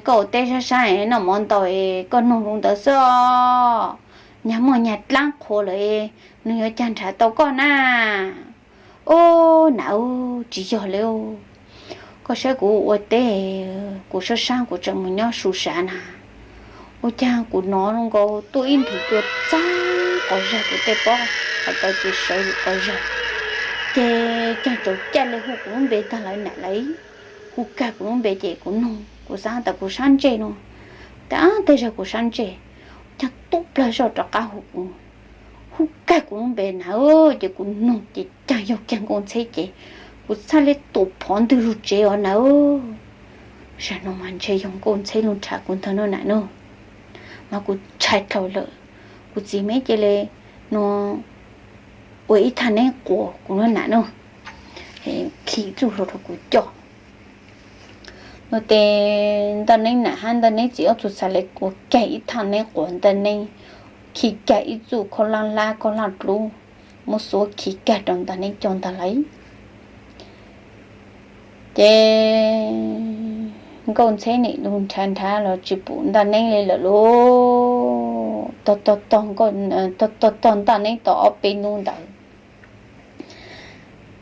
koj ua teb sab sab noj mov ntau es koj noog lug ntawd xwb os. Nyag muaj nyag dlaab qhuav lawm, nwg yuav caag nrhav tau koj na? Ub, nam ub, tsis yog le, koj saib kuv ua teb, kuv sab sab kuv tseem moog nyob su sav na, ua caag kuv nov zoo nkaus tuaj ib nthwv cua txaab quas zag kuv tej pob, has tas ces sawv lug quas zag, ces caag tsaus caj le hu kuv lub npe tag lawm nam lawm. Hu kag kuv lub npe ces kuv noog, kuv xaav tas kuv sab ntsej no, tas tej zag kuv sab ntsej, caag tub plag zog rov qaab hu kuv, hu kag kuv lub npe nam, ces kuv noog ces caag yog kiag Nkauj Ntxheb ces kuv txhaj le tus phov ntwg lug tsev os nam. Zag no mas ntshe yog Nkauj Ntxheb lug nrhav kuv ntag no nam no, mas kuv ntshai dhau lawm. Kuv txiv me cia le no ua ib thaj neeb quas kuv no nam no, khi txuj hlua rau kuv coj. No ces Ntaj Neeb nam hab Ntaj Neeb txiv ob tug txhaj le ua kag ib thaj neeb quas Ntaj Neeb, khi kag ib txuj khaub laab hlab khaub laab dlub, muab xuav khi kag rau Ntaj Neeb coj ntag lawm. Ces Nkauj Ntxheb nim lug nrhav nrhav los tsis pum Ntaj Neeb le lawm lauj. Tog tog tog Ntaj Neeb tau ob peb hnub ntawd,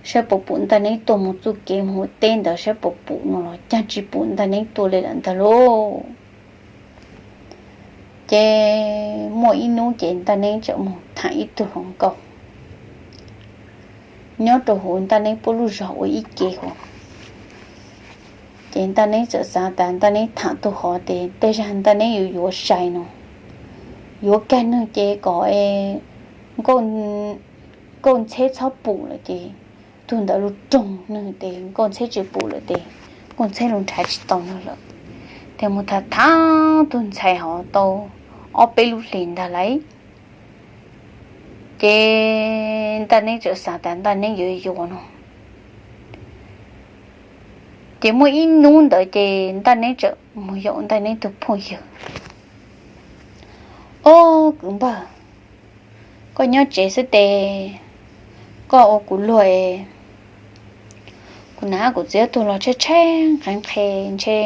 saib puas pum Ntaj Neeb tuaj moog txuj kev moog ua teb ntawd, saib puas pum no los caag tsis pum Ntaj Neeb tuaj le lawm ntag lauj. Ces muaj ib hnub ces Ntaj Neeb txawm moog thaam ib tug hluas nkauj nyob rau huv Ntaj Neeb puab lub zog ua ib ke huv. Ces Ntaj Neeb txawm xaav tas Ntaj Neeb thaam tug hov tes tej zag Ntaj Neeb yuav yuav sai no, yuav kag nwg ces kom Nkauj Ntxheb txhob pum lawm ces tug ntawd lug roog nwg tes Nkauj Ntxheb tsis pum lawm tes Nkauj Ntxheb lug nrhav tsis tau nwg lawm. Tes moog thaam thaam tug ntxhais hov tau ob peb lub hlis ntag lawm. Ces Ntaj Neeb txawm xaav tas Ntaj Neeb yuav yuav no. Ces muaj ib hnub ntawd ces Ntaj Neeb txawm moog yaum Ntaj Neeb tug phooj ywg, Ob, kwv npawg, koj nyob tsev xwb tes koj ua kuv luag es kuv nam kuv txiv ob tug los tshaib tshaib nqhis nqhis, ntshe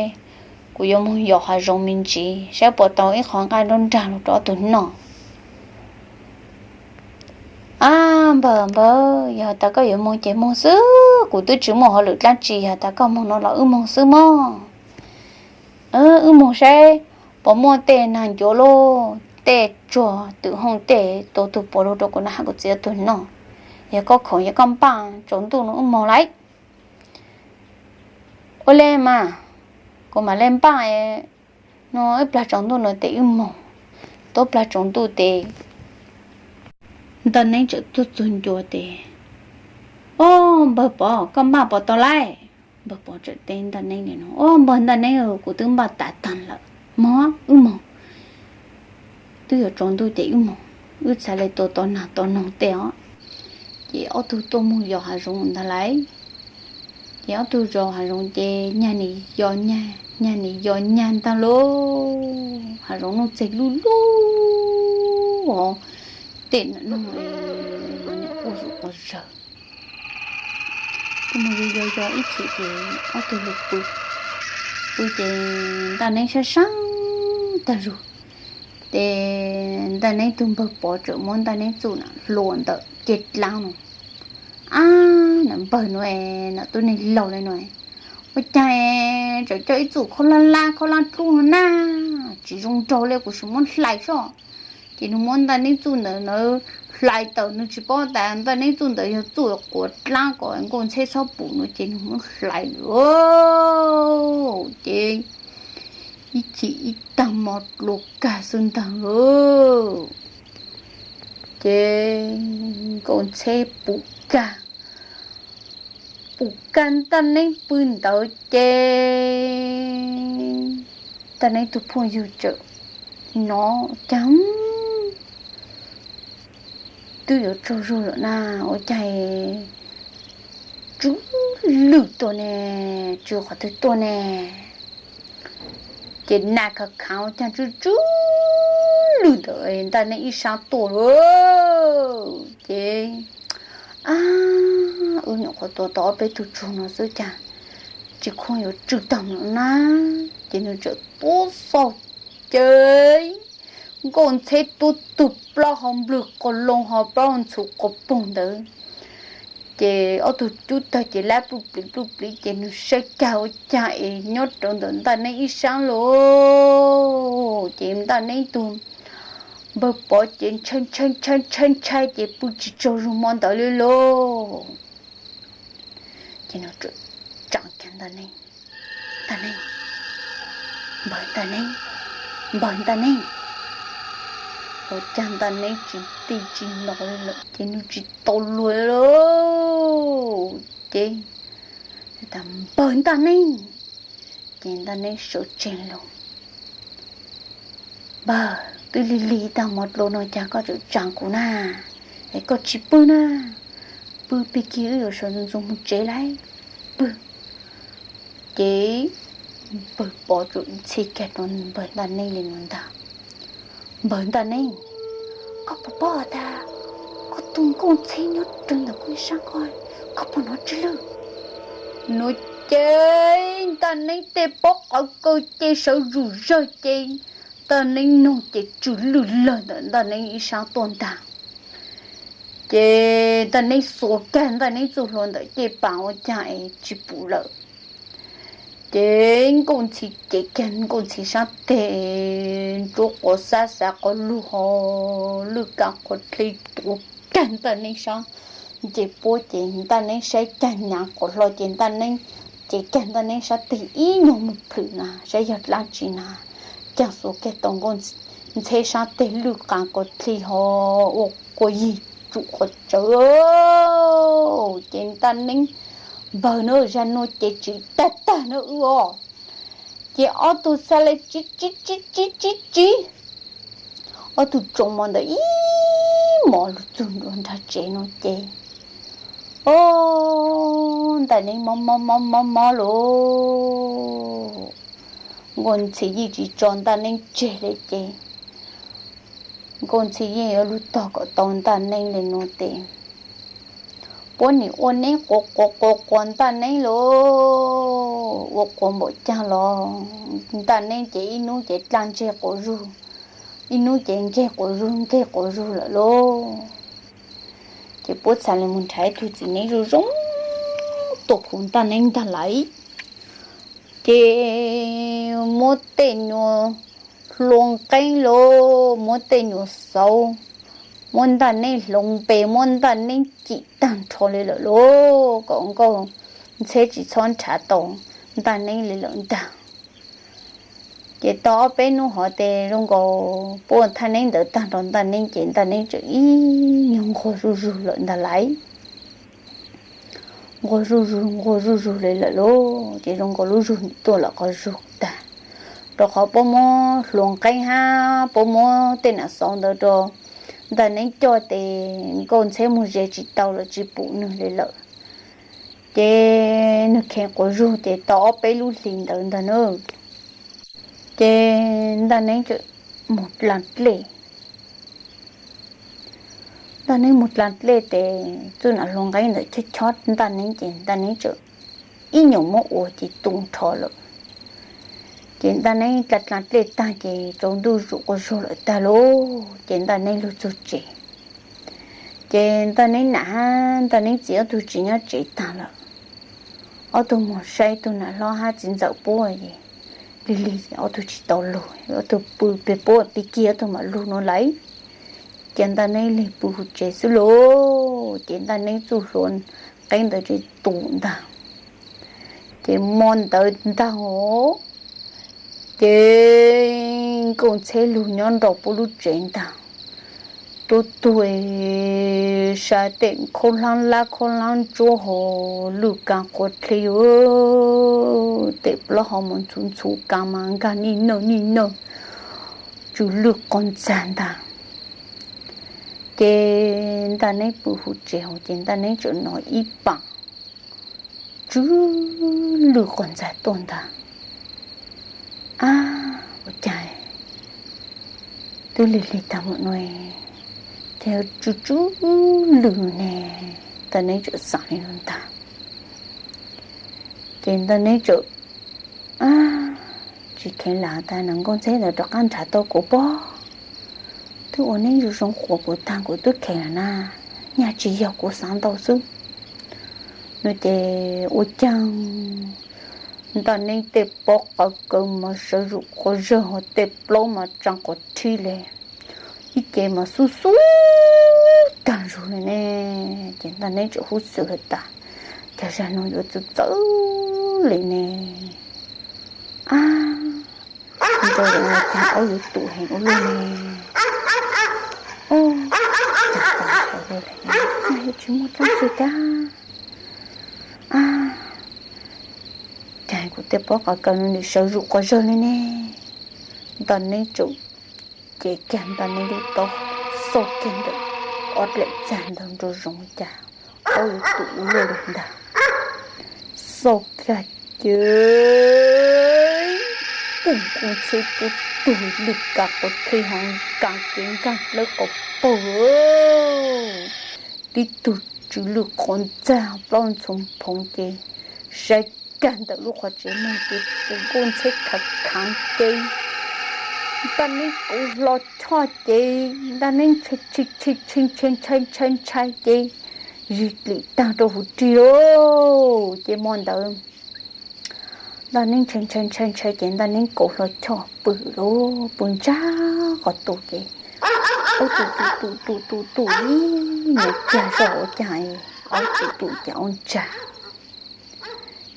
kuv yuav moog yos hav zoov me ntsis saib puas tau ib qho nqaj nruab nrag lug rau ob tug noj. Ab, npawg npawg, yog tas koj yuav moog ces moog xwb, kuv twb tsis muaj hauj lwm dlaab tsi, yog tas koj moog no los wb moog xwb mog. Wb moog saib puas muaj tej naag ncuav lub tej tsuag twm hooj tej tua tug puav lug rau kuv nam hab kuv txiv ob tug noj. Yog koj khoom yog koj npaaj tsaus ntuj no wb moog lauj. Ua le mas, kuv mam le npaaj no ib plag tsaus ntuj no tes wb moog. Tau plag tsaus ntuj tes Ntaj Neeb txawm tuaj txug ncua tes, Ob, npawg Pov, koj npaaj puas tau lauj? Npawg Pov txawm teb Ntaj Neeb no, Ob, npawg Ntaj Neeb, kuv twb npaaj tas taag lawm, moog wb moog. Twb yuav tsaus ntuj ces wb moog, wb txhad le tua tau naag tau noog tej os. Ces ob tug tuaj moog yos hav zoov ntag lauj. Ces ob tug yos hav zoov ces nyag nim yos nyag, nyag nim yos nyag ntag lauj. Hav zoov nuj txeeg lub lub os, tej nam noog quaj zuj quas zawg. Tuaj moog yos yos yos ib chim ces ob tug lug pw, pw ces Ntaj Neeb sab sab taag zug. Ces Ntaj Neeb tug npawg Pov txawm muab Ntaj Neeb txuj nam hlua ntawm ceg dlaab no. Ab, nam npawg no, nam tub neeg laug le no, ua caag txawm coj ib txuj khaub laab lab khaub laab dlub no na, tsis zoo nraug le, kuv sim muab hlais soj. Ces nwg muab Ntaj Neeb txuj ntawd hlais tawm, nwg tsis paub tas Ntaj Neeb txuj ntawd yog txuj quav dlaab kom Nkauj Ntxheb txhob pum no ces nwg muab hlais lawm. Ces ib chim ib taag mo dlua kag xwb ntaag lauj. Ces Nkauj Ntxheb pum kag, Ua cas Ntaj Neeb pw ntawd ces Ntaj Neeb tus phooj ywg txawm hnov cas twb yuav tsaug zug lawm na, ua cas tsw lwj tuaj ne, tsw qhov twg tuaj ne. Ces nas khav khav ua cas tsw tsw lwj ntawm Ntaj Neeb ib sab tuaj lawm. Ces, a, wb nyuam qhuav tua tau ob peb tug tsuag no xwb cas tsis khoom yuav tsw tag no na. Ces nws txawm tuaj xauj ces Nkauj Ntxheb tuaj tug plaub hau nplwg quas loo ho plaub hau ntxhuv quas poog ntawd. Ces ob tug cub tawg ces lab pluj pliv pluj pliv ces nws saib kag ua cas es nyob rau ntawm Ntaj Neeb ib sab lawm. Ces Ntaj Neeb tus npawg Pov ces ntshai ntshai ntshai ntshai ntshai ces pw tsis tsaug zug hmo ntawd li lauj. Ces nws txawm tsa kiag Ntaj Neeb, Ntaj Neeb, npawg Ntaj Neeb, npawg Ntaj Neeb. Ua cas Ntaj Neeb tsis tij tsis nto li lawm ces nws tsis tau luag li lauj. Ces, npawg Ntaj Neeb. Ces Ntaj Neeb sawv tsees los, npawg, twb lig lig tag hmo dlua no cas koj tseem tsa kuv na, es koj tsis pw na, pw pig kig wb yuav sawv ntxov mus tsev lauj, pw. Ces npawg Pov txawm ntxhi kiag rau npawg Ntaj Neeb li no ntag, npawg Ntaj Neeb, koj puas paub has tas koj tus Nkauj Ntxheb nyob rau ntawm koj ib sab ko, koj puas hnov tsw lwj no. Ces Ntaj Neeb tej pob qawv kaw ces sawv zuj zawg ces Ntaj Neeb noog ces tsw lwj lawg ntawm Ntaj Neeb ib sab tuaj ntag. Ces Ntaj Neeb xuas kiag Ntaj Neeb txuj hlua ntawm caj pas ua cas es tsis pum lawm. Ces Nkauj Ntxhi ces kiag Nkauj Ntxhi sab teg nruab quav xab xav quas lug ho lwj kab quas dli tuav kiag Ntaj Neeb sab ncej puab ces Ntaj Neeb saib kiag nyav quas hlo ces Ntaj Neeb ces kiag Ntaj Neeb sab teg ib nyuag mus plhws na saib yog dlaab tsi na, caag xuas kiag tau Nkauj Ntxheb sab teg lwj qas quas dli ho ua quas yig tsum quas tsawv. Ces Ntaj Neeb npawg na, zag nuav ces tsw tag tag na wb os. Ces ob tug xaav le tsw tsw tsw tsw tsw tsw, ob tug tsoo mo ntawd ib mo lug txug nruab nraag tsev no ces, o, Ntaj Neeb mob mob mob mob mob lauj. Nkauj Ntxhi yeej tsis tso Ntaj Neeb tseg li ces Nkauj Ntxhi yeej yuav lug tog kom tau Ntaj Neeb li no tes puab nim ua neeb quas quas quas quas Ntaj Neeb lauj. Ua quas npaum caag los Ntaj Neeb ces ib nub ces dlaa ntseg quas zug, ib nub ces nkeg quas zug nkeg quas zug lawm lauj. Ces puab txhad le mus nrhav ib tug txiv neeb zoo zoo tuaj phu Ntaj Neeb ntag lais. Ces muab tej nyuag hlua nqeeb lauj, muab tej nyuag xauv, muab Ntaj Neeb hloov npe, muab Ntaj Neeb cim tag nrho li lawm lauj, kom Nkauj Ntxheb tsis txhob nrhav tau Ntaj Neeb li lawm ntag. Ces tau ob peb nub hov tes zoo nkaus puab thaj neeb ntawd tag nrho Ntaj Neeb ces Ntaj Neeb tseem ib nyuag nquag zuj zug lawm ntag lais. Nquag zuj zug nquag zuj zug li lawm lauj, ces zoo nkaus lub zug tuaj lawm qhov zug tag, rau qhov puab muab hlua nqeeb hab puab muab tej nam xauv ntawd rau Ntaj Neeb coj tes Nkauj Ntxheb mus ze tsis tau lawm tsis pum nwg li lawm. Ces nwg kheev quas zug ces tau ob peb lub hlis ntawd ntag na. Ces Ntaj Neeb txawm mus dlaa dlej. Ntaj Neeb mus dlaa dlej tes txuj nam hlua nqeeb ntawd chob chob Ntaj Neeb ces Ntaj Neeb txawm ib nyuag muab ua ces tu nrho lawm. Ces Ntaj Neeb dlaa dlej tag ces tsaus ntuj zuj quas zug lawm tag lauj, ces Ntaj Neeb lug txug tsev. Ces Ntaj Neeb nam hab Ntaj Neeb txiv ob tug tsis nyob tsev tag lawm, ob tug moog saib tug nam hlob hab txiv ntxawm puab es lig lig ces ob tug tsis tau lug, ob tug pw peg puab pig kig ob tug mam lug no lais. Ces Ntaj Neeb lig pw huv tsev xwb lauj, ces Ntaj Neeb txuj hlua nqeeb ntawd tseem tu ntag. Ces mo ntawd ntag os, ces Nkauj Ntxheb lug nyob nraum puab lub tsev ntag. tuag tuag, saib tej khaub hlab lab khaub hlab ntsuab ho lwj kav quav dlej, tej plaub hau mas ntxhuv ntxhuv kav mas nkag nij nawj nij nawj, tsw lwj quav ntxag ntag. Ces Ntaj Neeb pw hauv tsev hauv ces Ntaj Neeb txawm hnov ib pam tsw lwj quav ntxag tuaj ntag. Ab, ua cas twb lig lig tag npaum no thiaj tsw tsw lwj ne? Ntaj Neeb txawm xav li no ntag. Ces Ntaj Neeb txawm, ab, tsis kheev lawm, tas no Nkauj Ntxheb ntawd rov qab nrhav tau kuv pob, twb ua neeb zoo zoo quas kuv tag kuv twb kheev lawm na, nyaj tsis yog kuv xav ntau xwb no. Ces ua cas Ntaj Neeb tej pob qaws kaws mas sawv zuj quav zawg ho tej plaub mas tsa quav dlej li, ib ce mas xub xub tag zug li ne. Ces Ntaj Neeb txawm hub xwm has tas, cas zag no yuav txawv txawv li ne? Ab, nrog ua cas aub yuav tum heev ua luaj ne? Ub, cas txav tau ua luaj li, tsis muaj dab tsi kab. Ab, cas kuv tej pob qaws kaws no nim sawv zuj quav zawg li ne? Ntaj Neeb txawm cev kiag Ntaj Neeb lub taub, xauj kiag ntawm ob dlaim txag ntawd nraum zoov cas aub yuav tum ua luaj li ntag. Xauj kiag ces pum Nkauj Ntxheb tuag tuag lwj kav quav dlej ho nkag cev nkag dlawb quas paug, tib tug tsw lwj quav ntxag plaub ntxhov phoov ces saib kiag ntawm lub qhov tsev muag ces pum Nkauj Ntxheb khav khav ces Ntaj Neeb kauv hlo choj ces Ntaj Neeb ntshai ntshai ntshai ntshai ntshai ntshai ces zig dlim tag rau hauv rig lauj. Ces hmo ntawd Ntaj Neeb ntshai ntshai ntshai ntshai ces Ntaj Neeb kauv hlo choj pw lauj, pw ntsag qhov tus ces aub tus tus tus tus tus tus ib nyuag cag zog ua cas aub tus tus ces aub ntsag.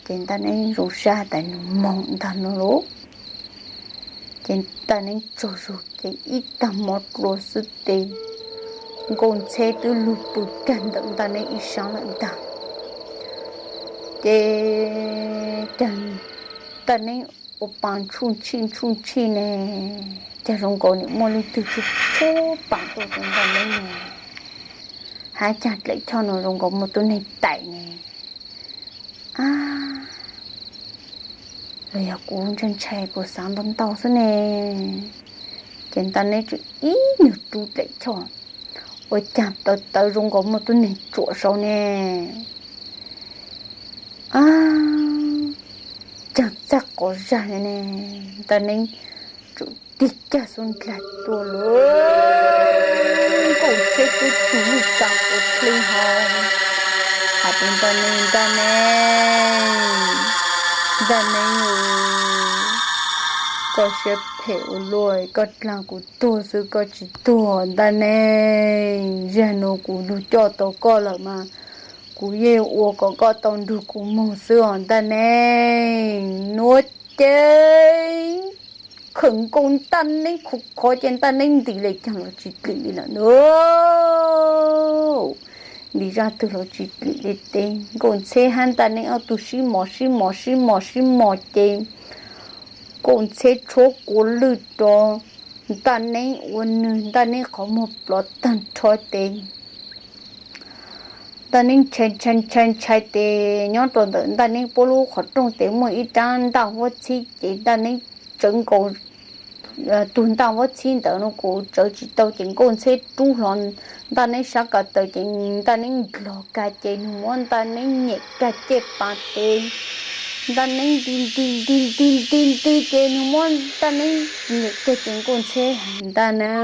Ces Ntaj Neeb zoo sab tas nws moog ntag no lauj. Ces Ntaj Neeb tsaug zug ces ib tag hmo dlua xwb ces Nkauj Ntxheb twb lug pw kag ntawm Ntaj Neeb ib sab lawm ntag. Ces cas Ntaj Neeb ua pa ntsuj ntshij ntsuj ntshij ne, cas zoo nkaus nim muaj leej twg tsuj tsuj pam tuaj rau Ntaj Neeb ne, hab cas dlaim choj no zoo nkaus muaj tub neeg tais ne. Ab, los yog kuv ntshai ntshai kuv xav ntau ntau xwb ne. Ces Ntaj Neeb tseem ib nyuag rub dlaim choj, ua cas tawv tawv zoo nkaus muaj tub neeg tsuam saud ne. Ab, cas txaj quas zag li ne. Ntaj Neeb tseem tig kiag xub ndlag tuaj lauj. Nkauj Ntxheb tib tug lwj kav quav dlej ho has tas, Ntaj Neeb, Ntaj Neeb, Ntaj Neeb, koj siab phem ua luaj, koj dlaag kuv tuag xwb koj tsis tuag Ntaj Neeb. Zag nuav kuv lug coj tau koj lawm mas kuv yeej ua kom koj tau nrug kuv moog xwb os Ntaj Neeb. Nuav ces khawm nkaus Ntaj Neeb khuv qhov ces Ntaj Neeb nti le caag los tsis dlim li lawm na. Nti zaj twg los tsis dlim li ces Nkauj Ntxheb hab Ntaj Neeb ob tug sib mos sib mos sib mos sib mos ces Nkauj Ntxheb tshuab kua lwj rau Ntaj Neeb ua nwg Ntaj Neeb qhov muag plov tag nrho ces Ntaj Neeb ntshai ntshai ntshai ntshai ces nyob rau ntawm Ntaj Neeb puab lub qhov rooj ces muaj ib rab ntaj huab txhib ces Ntaj Neeb tsawv nkaus tug ntaj huab txhib ntawd no kuj tsawv tsis tau ces Nkauj Ntxheb rub hlo Ntaj Neeb sab ko taw ces Ntaj Neeb ndlog kag ces nwg muab Ntaj Neeb nyem kag cej pas ces Ntaj Neeb nti nti nti nti nti nti ces nwg muab Ntaj Neeb nyem kag ces Nkauj Ntxheb has, Ntaj Neeb,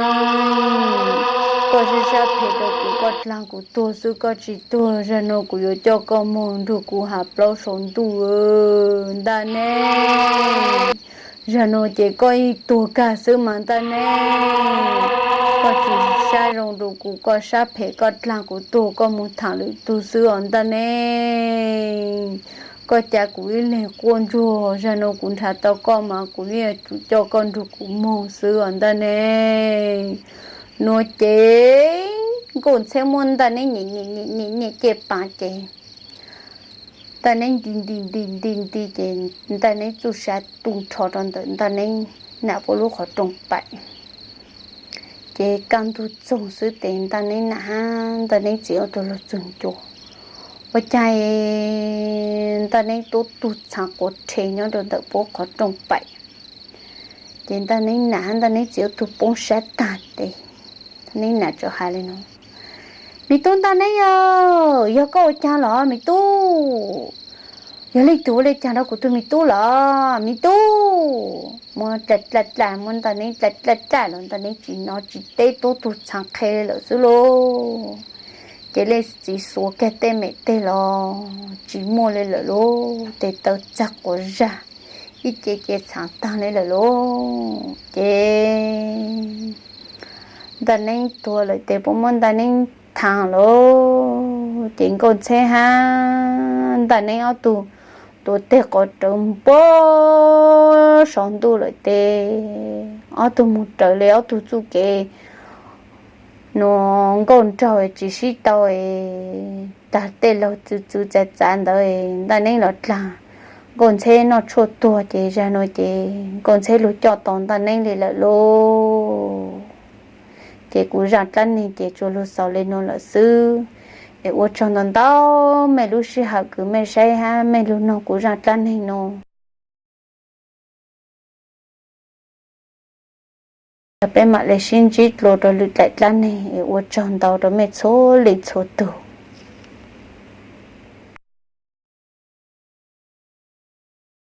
koj sib sab phem rau kuv, koj dlaag kuv tuag xwb koj tsis tuag, zag nuav kuv yuav coj koj moog nrug kuv has plaub sau ntuj. Ntaj Neeb, zag nuav ces koj yeej tuag kag xwb mas Ntaj Neeb. Koj tsis sab zoo rau kuv, koj sab phem, koj dlaag kuv tuag, koj moog tham lwm tug xwb os Ntaj Neeb. Koj ca kuv ib leeg quaj ntsuag, zag nuav kuv nrhav tau koj mas kuv yeej yuav tsum coj koj nrug kuv moog xwb os Ntaj Neeb. Nuav ces Nkauj Ntxheb muab Ntaj Neeb nyem nyem nyem nyem nyem caj pas ces Ntaj Neeb nti nti nti nti nti ces Ntaj Neeb txuj sa tu nrho rau ntawm Ntaj Neeb nam puab lub qhov rooj paim. Ces kaj ntug txoog xwb tes Ntaj Neeb nam hab Ntaj Neeb txiv ob tug lug txug ncua, ua caag Ntaj Neeb tuab tug txhaav quas rhe nyob rau ntawm puab qhov rooj paim. Ces Ntaj Neeb nam hab Ntaj Neeb txiv ob tug poob sab tag tes Ntaj Neeb nam txawm has le nuav: Me tub Ntaj Neeb aw, yog koj ua caag los me tub? Yog leej twg ua le caag rau kuv tug me tub los me tub? Muab dlaj dlaj dlaj, muab Ntaj Neeb dlaj dlaj dlaj los Ntaj Neeb tsis nov tsis teb, tuab tug txhaav qhe lawm xwb lauj. Ces leej txiv xuav kiag tej mem teg los tsis muaj le lawm lauj, tes taw txag quas zag, ib ce ce txhaav taag le lawm lauj. Ces Ntaj Neeb tuag lawm tes puab muab Ntaj Neeb thaam lauj. Ces Nkauj Ntxheb hab Ntaj Neeb ob tug tuav teg quas rawv puag saum ntuj lawm tes ob tug moog raws le ob tug txuj kev nuav nkauj nraug tsis sib tau, tag tej laug txwv txwv txav txav ntawd Ntaj Neeb los dlaag Nkauj Ntxheb noj tshuaj tuag ces zag nuav ces Nkauj Ntxheb lug coj tau Ntaj Neeb le lawm lauj. Ces kuv zaaj dlaab neeg ces tsuas lug xaus le nuav lawm xwb. Es ua tsaug ntau ntau mej lub sij hawm kws mej saib hab mej lug noog kuv zaaj dlaab neeg nuav. Peb mam le sib ntsib dlua rau lwm daim dlaab neeg, es ua tsaug ntau rau mej txhua leej txhua tug.